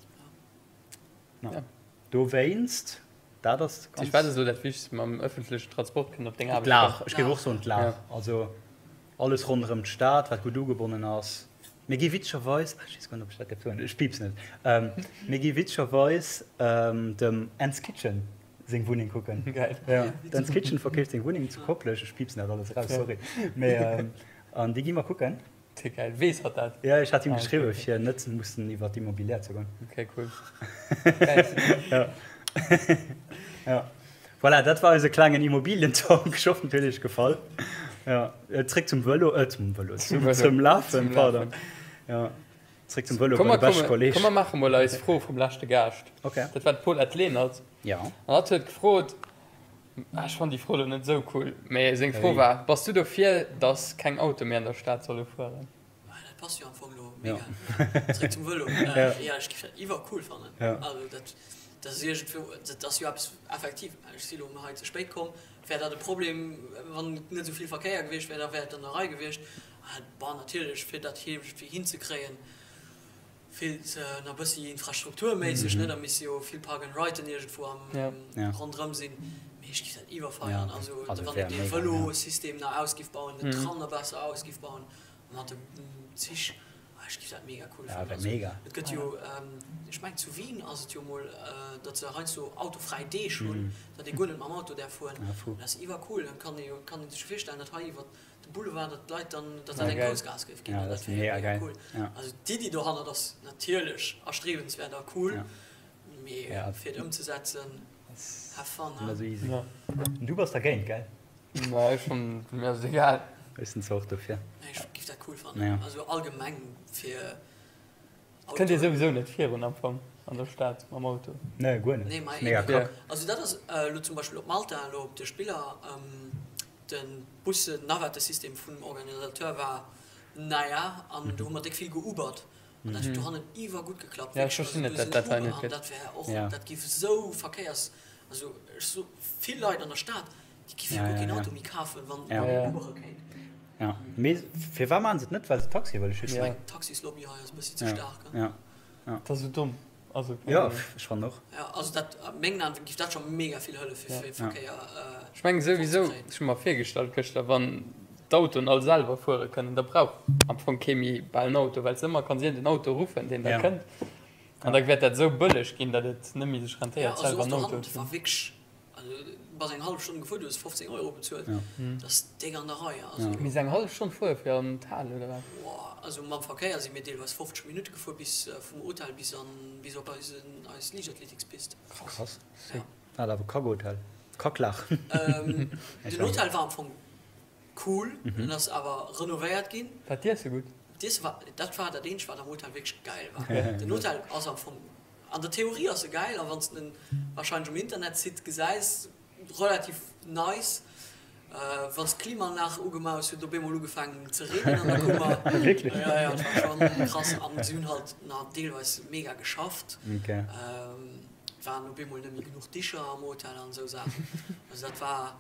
Ja. Dowéinst, dat ass ganz. Wat ass elo dat Wichtegst, mam ëffentlechen Transport kënnen op deng Aarbecht D'Lag, kommen? ech géif och soen d'Lag. Also alles ronderëm d'Stad, wat gutt ugebonnen ass. Mir gi witzegerweis, ech weess guer net, ob ech dat dierf soen, ech piipsen et, mir gi witzegerweis dem Ends Kitchen seng Wunneng kucken. Geil. Ja, d'Ends Kitchen verkeeft seng Wunneng zu Koplescht, ech piipsen dat alles eraus, sorry. Mee, an déi gi mer kucken. Te geil. Weess hatt dat? Ja, ech hat him geschriwwen, fir net mussen iwwer d'Immobilière ze goen. Okay, cool. Geil. Ja. Ja. Voilà, dat war eise klengen Immobilien-Talk. Ech hoffen, et huet iech gefall. Ja, zréck zum Vëlo, äh, zum Vëlo, zum, Vëlo. zum Lafen, Zum pardon. Lafen. Ja, zréck zum Vëlo Komm, bei mer de beschte komme, Kolleg. komm, mer maache mol eis Fro vum leschte Gaascht. Okay. Dat war d'Paulette Lenert. Ja. An hatt huet gefrot, ah, ech fannen déi Fro elo net esou cool, mee seng Fro Wéi? war, Bass du dofir, dass keng Autoe méi an der Stad solle fueren? Ah, dat passt jo am Fong elo mega. Zréck zum Vëlo. Ja, ech géif dat iwwercool fannen. Ja. Also dat. Dat ass iergendwou, dat ass jo eppes effektiv, ech si lo hei ze spéit komm, wär dat e Problem, wann net esou vill Verkéier gewiescht wär, da wär et an der Rei gewiescht. Bon, natierlech, fir dat iergendwéi hinzekréien, feelt nach e bëssi infrastrukturméisseg, ne, da misste jo vill Park and Riden iergendwou am ronderëm sinn. Mee ech géif dat iwwerfeieren. Also wann een dee Vëlosystem nach ausgiff bauen, den Tram nach besser ausgiff bauen, mat de Zich, ech géif dat mega cool fannen. Also et gëtt jo, ech mengen zu Wien ass et jo mol, datt se heiansdo autofräi Deeg hunn, datt ee guer net mam Auto däerf fueren. Dat ass iwwercool. Dann kann ee jo, kann ee sech jo virstellen, datt hei iwwer de Boulevard, datt d'Leit dann, datt dat eng grouss Gaass géif ginn an dat wär jo mega cool. Also d'Iddi dohannert ass natierlech erstrebenswäert a cool, mee fir et ëmzesetzen, have fun, he? Du bass dergéint, gell? Ma ech schonn, mir ass et egal. Ech sinn zwar och dofir. Nee, ech géif dat cool fannen, also allgemeng fir. Et kënnt ee souwisou net virun am Fong an der Stad mam Auto. Nee, guer net. Nee, ma Mega eben. Kack. Also dat ass elo zum Beispill op Malta, elo op de Spiller, de Bussen-Navettesystem vum Organisateur war naja, an do hu mer déck vill geubert an dat huet dohannen iwwergutt geklappt. Ja, ech verstinn net, dat dat hei net An gëtt. dat wär och, dat giff esou Verkéiers, also ech so vill Leit an der Stad, déi giffe jo guer keen Auto méi kafen, wann een ubere kéint. Ja, mee firwat maachen se et net? Well se Taxie wëlle schützen? Ech mengen d'Taxislobby hei ass e bëssi ze staark. Ja, ja. Dat ass esou domm. Also, keng Ja, Ahnung. ech fannen och. Ja, also dat, a mengen Aen giff dat scho mega vill hëllef fir fir Verkéier Ech mengen souwisou, fortzekréien. ech hu mer virgestallt gëschter, wann d'Autoen all selwer fuere kënnen, da brauch am Fong kee méi bal en Auto, well s de ëmmer kanns iergend en Auto ruffen, deen da Ja. kënnt. An da wäert dat esou bëlleg ginn, datt et net méi sech Ja, rentéiert, also selwer och en dohannen, Auto dat ze war hunn. wierklech Also du bass eng hallef Stonn gefuer, du hues 15 Euro bezuelt. Dat ass déck an der Rei. Also. Mee eng hallef Stonn fuere fir an d'Hal oder wat? Boah, also mam Verkéier si mir deelweis 50 Minutte gefuer bis vum Hotel bis an bis op eisen eis Liichtathletikspist. Krass. Ja. Hat awer Kackhotel. Kacklaach. Den Hotel war am Fong cool, en ass awer renovéiert ginn. War d'Iesse gutt? D'Iesse war, dat war dat eenzegt wat am Hotel wierklech gäil war. Den Hotel ass am Fong An der Theorie ass e gäil, a wann s de en wahrscheinlech um Internetsite gesäis, relativ nice. Wann s d'Klimaanlag ugemaach hues, huet et op eemol ugefaangen ze reenen an der Kummer. Wierklech? Jo, jo, et war schonn krass. An si hunn halt nach deelweis mega geschafft. Et waren op eemol net méi genuch Dicher am Hotel an esou Saachen. Also dat war,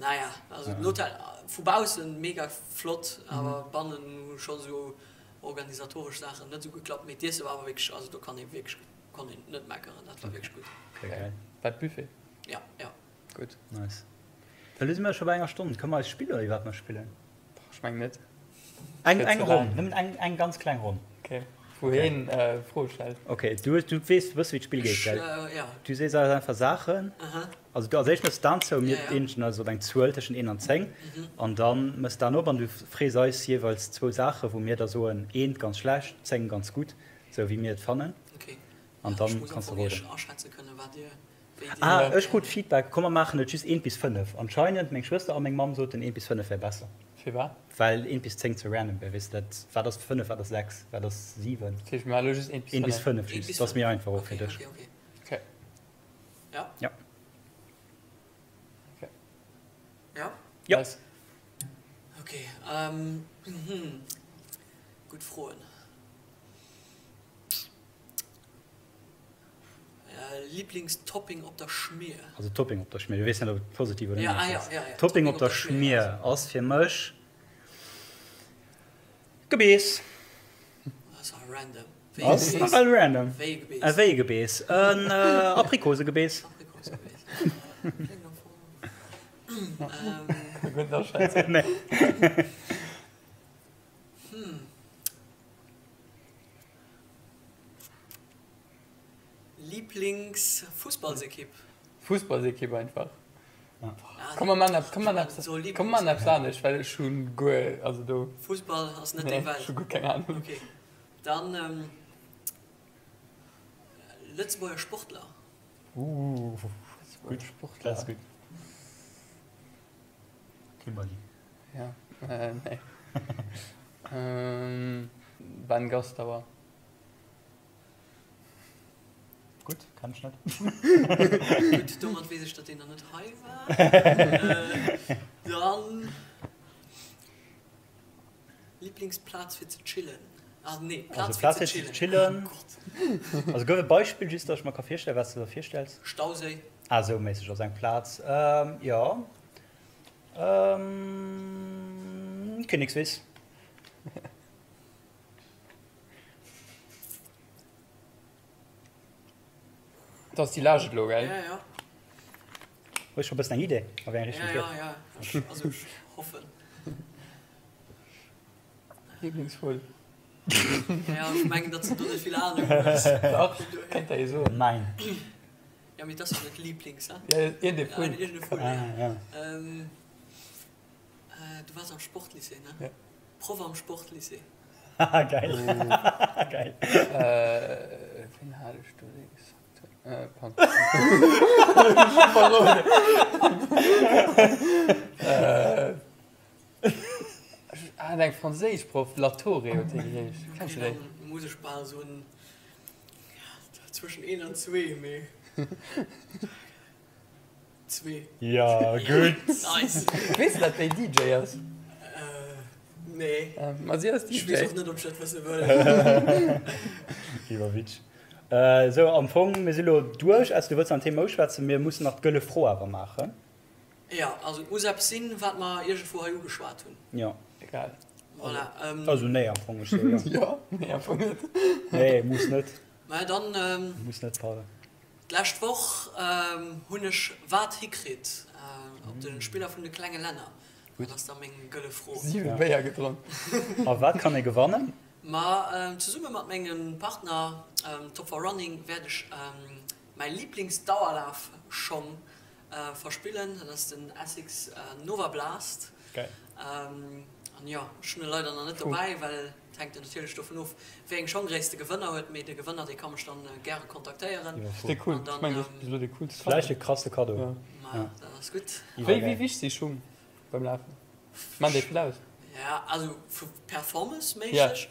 naja, also den Hotel vu baussen mega flott, awer bannen hu scho sou Organisatoresch Saachen net esou geklappt, mee d'Iesse war awer wierklech, also do kann ee wierklech, konnt een net meckeren, dat war wierklech gutt. Okay, geil. War et Buffet? Ja, ja. Gutt. Nice. Da lo si mer scho bei enger Stonn. Kënne mer eis spillen oder iwwer wat mer spillen? Boah, ech mengen net. Eng, eng Ronn, nëmmen eng, eng ganz kleng Ronn. Okay, wou heen Froe stellt. Okay, du, du weess, du wëss wéi d'Spill geet, gell? Ech, ja. Du sees eis einfach Saachen. Aha. Also du als éischt mëss d'An zou, mir Ja, ja. eenegen eis op eng Zuel tëschent 1 an 10 an dann mëss d'An op an du frees eis jeeweils zwou Saachen, wou mir da soen, eent ganz schlecht, 10 ganz gutt, sou wéi mir et fannen. Okay. An Ja, dann ech muss am kanns du Fong iech roden. aschätze kënnen, wat dir, wéi dir. Ah, ech krut Feedback, komm mer maachen et just eent bis 5. Anscheinend, meng Schwëster a meng Mamm soten eent bis 5 wär besser. Firwat? Well eent bis 10 ze random wär, weess de, dat, wat ass 5, wat ass 6, wat ass 7. Dat heescht, mir maache lo just eent bis 5. Eent bis 5 Eent just, bis dat ass 5. méi einfach och fir Okay, dech. okay, okay. Okay. Ja? Ja. Okay. Ja? Ja. Nice. Okay. Ähm, mhm. Gutt Froen. Äh, Lieblingstopping op der Schmier? Also Topping op der Schmier, du weess net, ob et positiv oder Ja, ah, negativ ja, ass. ja, ja. Topping op der Schmier ass fir mech Gebeess. Ass awer random. Ass nawell random. Wéi e Gebeess? E wéi e Gebeess? En Aprikosegebeess. Aprikosegebeess. Kléngt am Fong. Kann guer net aschätzen. Nee. Hm. Lieblingsfussballsekipp? Fussballsekipp einfach. Komm mer man eppes, komm man eppes, komm man eppes anescht, well ech hunn guer, also do. Fussball ass net deng Welt? Ech hu guer keng Ahnung. Ok, dann Lëtzebuerger Sportler. Ooh, Lëtzebuerger Sportler. Dat ass gutt. Kimberly. Ja, nee. Ben Gastauer. Gutt, kann ech net. Gutt, domat weess ech, datt deen nach net hei war. Dann Liblingsplaz fir ze chillen? Ah nee, Also Plaz Plaz fir fir ze ze chillen. chillen. Oh Gott. Also gouf e Beispill, just datt ech mer ka virstellen, wat s de der virstells. Stauséi. Ah sou méisseg, also eng Plaz, jo. Kinnekswiss. Dat ass déi Laascht elo, gell? Ja, ja. Hues scho bëssen eng Idee, a wéi eng Richtung et Ja, geet? ja, ja. Ech, also ech hoffen. Lieblingsvull. Ja, ech mengen, datt s de do net vill Ahnung hues. Dach, kéint der ee soen. Nein. Ja, mee dat ass jo net Lieblings, he? Ja, iergendee Vull. Ah, iergendee Vull, Ah, ja. ja. Ähm, du waars am Sportlycée, ne? Ja. Proff am Sportlycée. Haha, geil. Geil. Ween hat ech do lénks? Pardon. Ech hat eng franséisch Proff, Latorre huet déi geheescht. Kenns du déi? Okay, dann muss ech bal soen, zwëschen een an zwee, mee zwee. Ja, gutt. Nice. Weess de, dat déi DJ ass? Nee. Ma si ass DJ. Ech weess och net, ob ech dat wësse wëll. Iwwerwitsch. Sou, am Fong, mir si lo duerch. Ausser du wëlls nach en Thema uschwätzen. Mir mussen nach d'gëlle Fro awer maachen. Jo, also et muss eppes sinn, wat mer iergendwou hei ugeschwat hunn. Jo. Egal. Voilà. Also nee, am Fong, ech soe jo. Jo, nee, am Fong net. Nee, muss net. Mä dann. Muss net, pardon. D'lescht Woch hunn ech wat hikritt op de Spiller vun de klenge Länner? Dat ass da meng gëlle Fro. 7 Béier gedronk. A wat kann ee gewannen? Ma zesumme mat mengem Partner Top for Running wäert ech mäi Lieblingsdauerlafschong verspillen. Dat ass den Asics Nova Blast. Geil. An jo, ech hunn e leider nach net dobäi, well et hänkt jo natierlech dovun of, wéi eng Schonggréisst de Gewënner huet. Mee de Gewënner, dee ka mech dann gäre kontaktéieren. Dat ass cool. Ech mengen, dat ass bis elo dee coolste Cadeau. Vläicht e krasse Cadeau. Ja. Ma dat ass gutt. Wéi wéi wichteg si Schung beim Lafen? Maan déi vill aus? Ja, also vu performanceméisseg.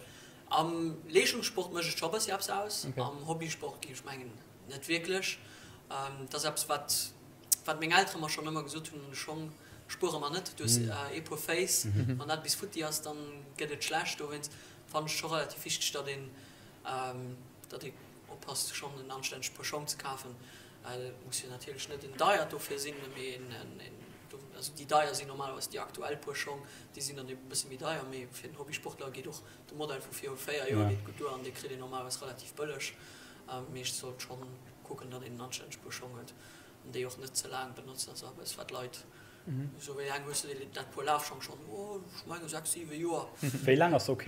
Am Leeschtungssport mécht et scho e bëssi eppes aus. Am Hobbysport géif ech mengen net wierklech. Dat ass eppes, wat Wat meng Eltere mer schonn ëmmer gesot hunn, an de Schong spuere mer net, du hues ee Puer Féiss, wann dat bis futti ass, dann gëtt et schlecht. Dowéinst fannen ech et scho relativ wichteg, datt een, datt ee oppasst schonn en anstännegt Puer Schong ze kafen. Et muss jo natierlech net en deiert dofir sinn, mee en, en, also déi deier sinn normalerweis déi aktuell Puer Schong, déi sinn dann eben e bësse méi deier, mee fir den Hobbysportler geet och de Modell vu viru 4 Joer geet gutt duer an dee kritt een normalerweis relativ bëlleg. Mee ech sollt schonn kucken, datt een en anstännegt Puer Schong huet. An déi och net ze laang benotzen. Also eppes wat d'Leit esou, wéi laang hues de déi dat Puer Lafschong schonn? Oh ech menge 6, 7 Joer. Wéi laang ass ok?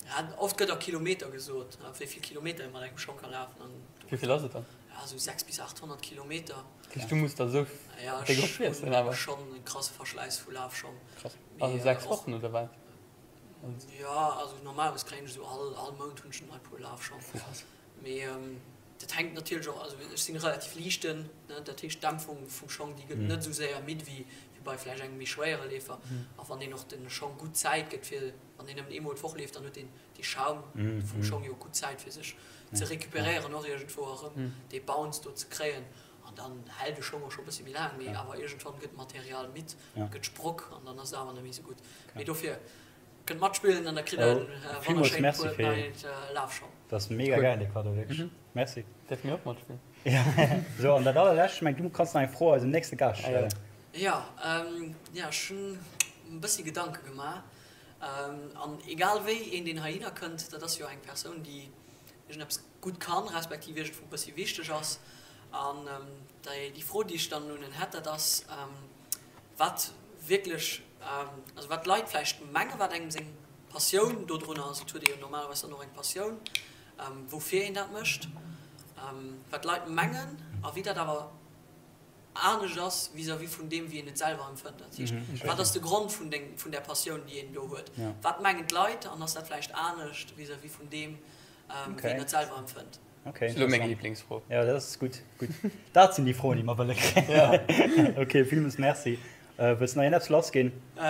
Ja, oft gëtt a Kilometer gesot, wéi vill Kilometer ee mat engem Schong ka lafen. An do Wéi vill ass et dann? Ja, esou 6 bis 800 Kilometer. Dat heescht du muss der esou Ja, déck ech opfriessen hunn awer? schonn e krasse Verschläiss vu Lafschong. Krass. Also Mee 6 och Wochen oder wat? Ja, also normalerweis kréien ech esou all all Mount hunn ech en neit Puer Lafschong. Krass. Mee dat hänkt natierlech och, also ech sinn relativ liichten, ne, dat heescht d'Dämpfung vum Schong déi gëtt net esou séier midd wéi bei vläicht engem méi schwéiere Leefer. A wann een och de Schong gutt Zäit gëtt fir, wann een nëmmen eemol d'Woch leeft, dann huet deen dee Schaum vum Schong jo gutt Zäit fir sech ze recuperéieren och iergendwou a rëm dee Bounce do ze kréien. An dann hält e Schong och scho e bësse méi laang, mee awer iergendwann gëtt d'Material midd, gëtt sprock an dann ass et awer net méi esou gutt. Mee dofir. Kënnt matspillen an da kritt der en Villmools wonnerschéint Merci Puer fir neit Lafschong. Dat ass mega Cool. geil dee Cadeau, wierklech. Merci. Däerfe mir och matspillen? Ja, sou an dat allerlescht, ech mengen du kanns nach eng Fro eisem nächste Gaascht Ah jo. stellen. Jo, jo ech hunn e bëssi Gedanke gemaach an egal wéi een deen heihinner kënnt, dat ass jo eng Persoun déi iergendeppes gutt kann, respektiv iergendwou e bëssi wichteg ass. An déi Fro déi ech dann un en hätt, dat ass, Wat wierklech, also wat d'Leit vläicht mengen, wat engem seng Passioun dodrun ass, et huet ee jo normalerweis dann och eng Passioun, woufir een dat mécht, wat d'Leit mengen a wéi dat awer anescht ass vis-à-vis vun deem, wéi een et selwer empfënnt. Dat heescht, wat ass de Grond vun deng, vun där Passioun, déi een do huet? Wat mengen d'Leit an ass dat vläicht anescht vis-à-vis vun deem, wéi een et selwer empfënnt? Okay, Elo meng Lieblingsfro. Ja, dat ass gutt, gutt. Dat sinn déi Froen, déi mer wëlle kréien. Okay, villmools Merci. Wëlls de nach iergendeppes lassginn?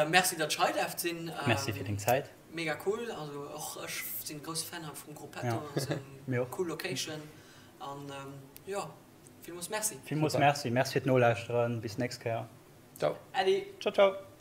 Merci, datt ech hei däerft sinn. Merci fir deng Zäit. Mega cool. Also och ech sinn grousse Fan hei vum Gruppetto. Ass eng cool Location. An jo, villmools Merci. Villmools Merci. Merci fir d'Nolauschteren. Bis d'nächst Kéier. Ciao. Äddi. Ciao, ciao.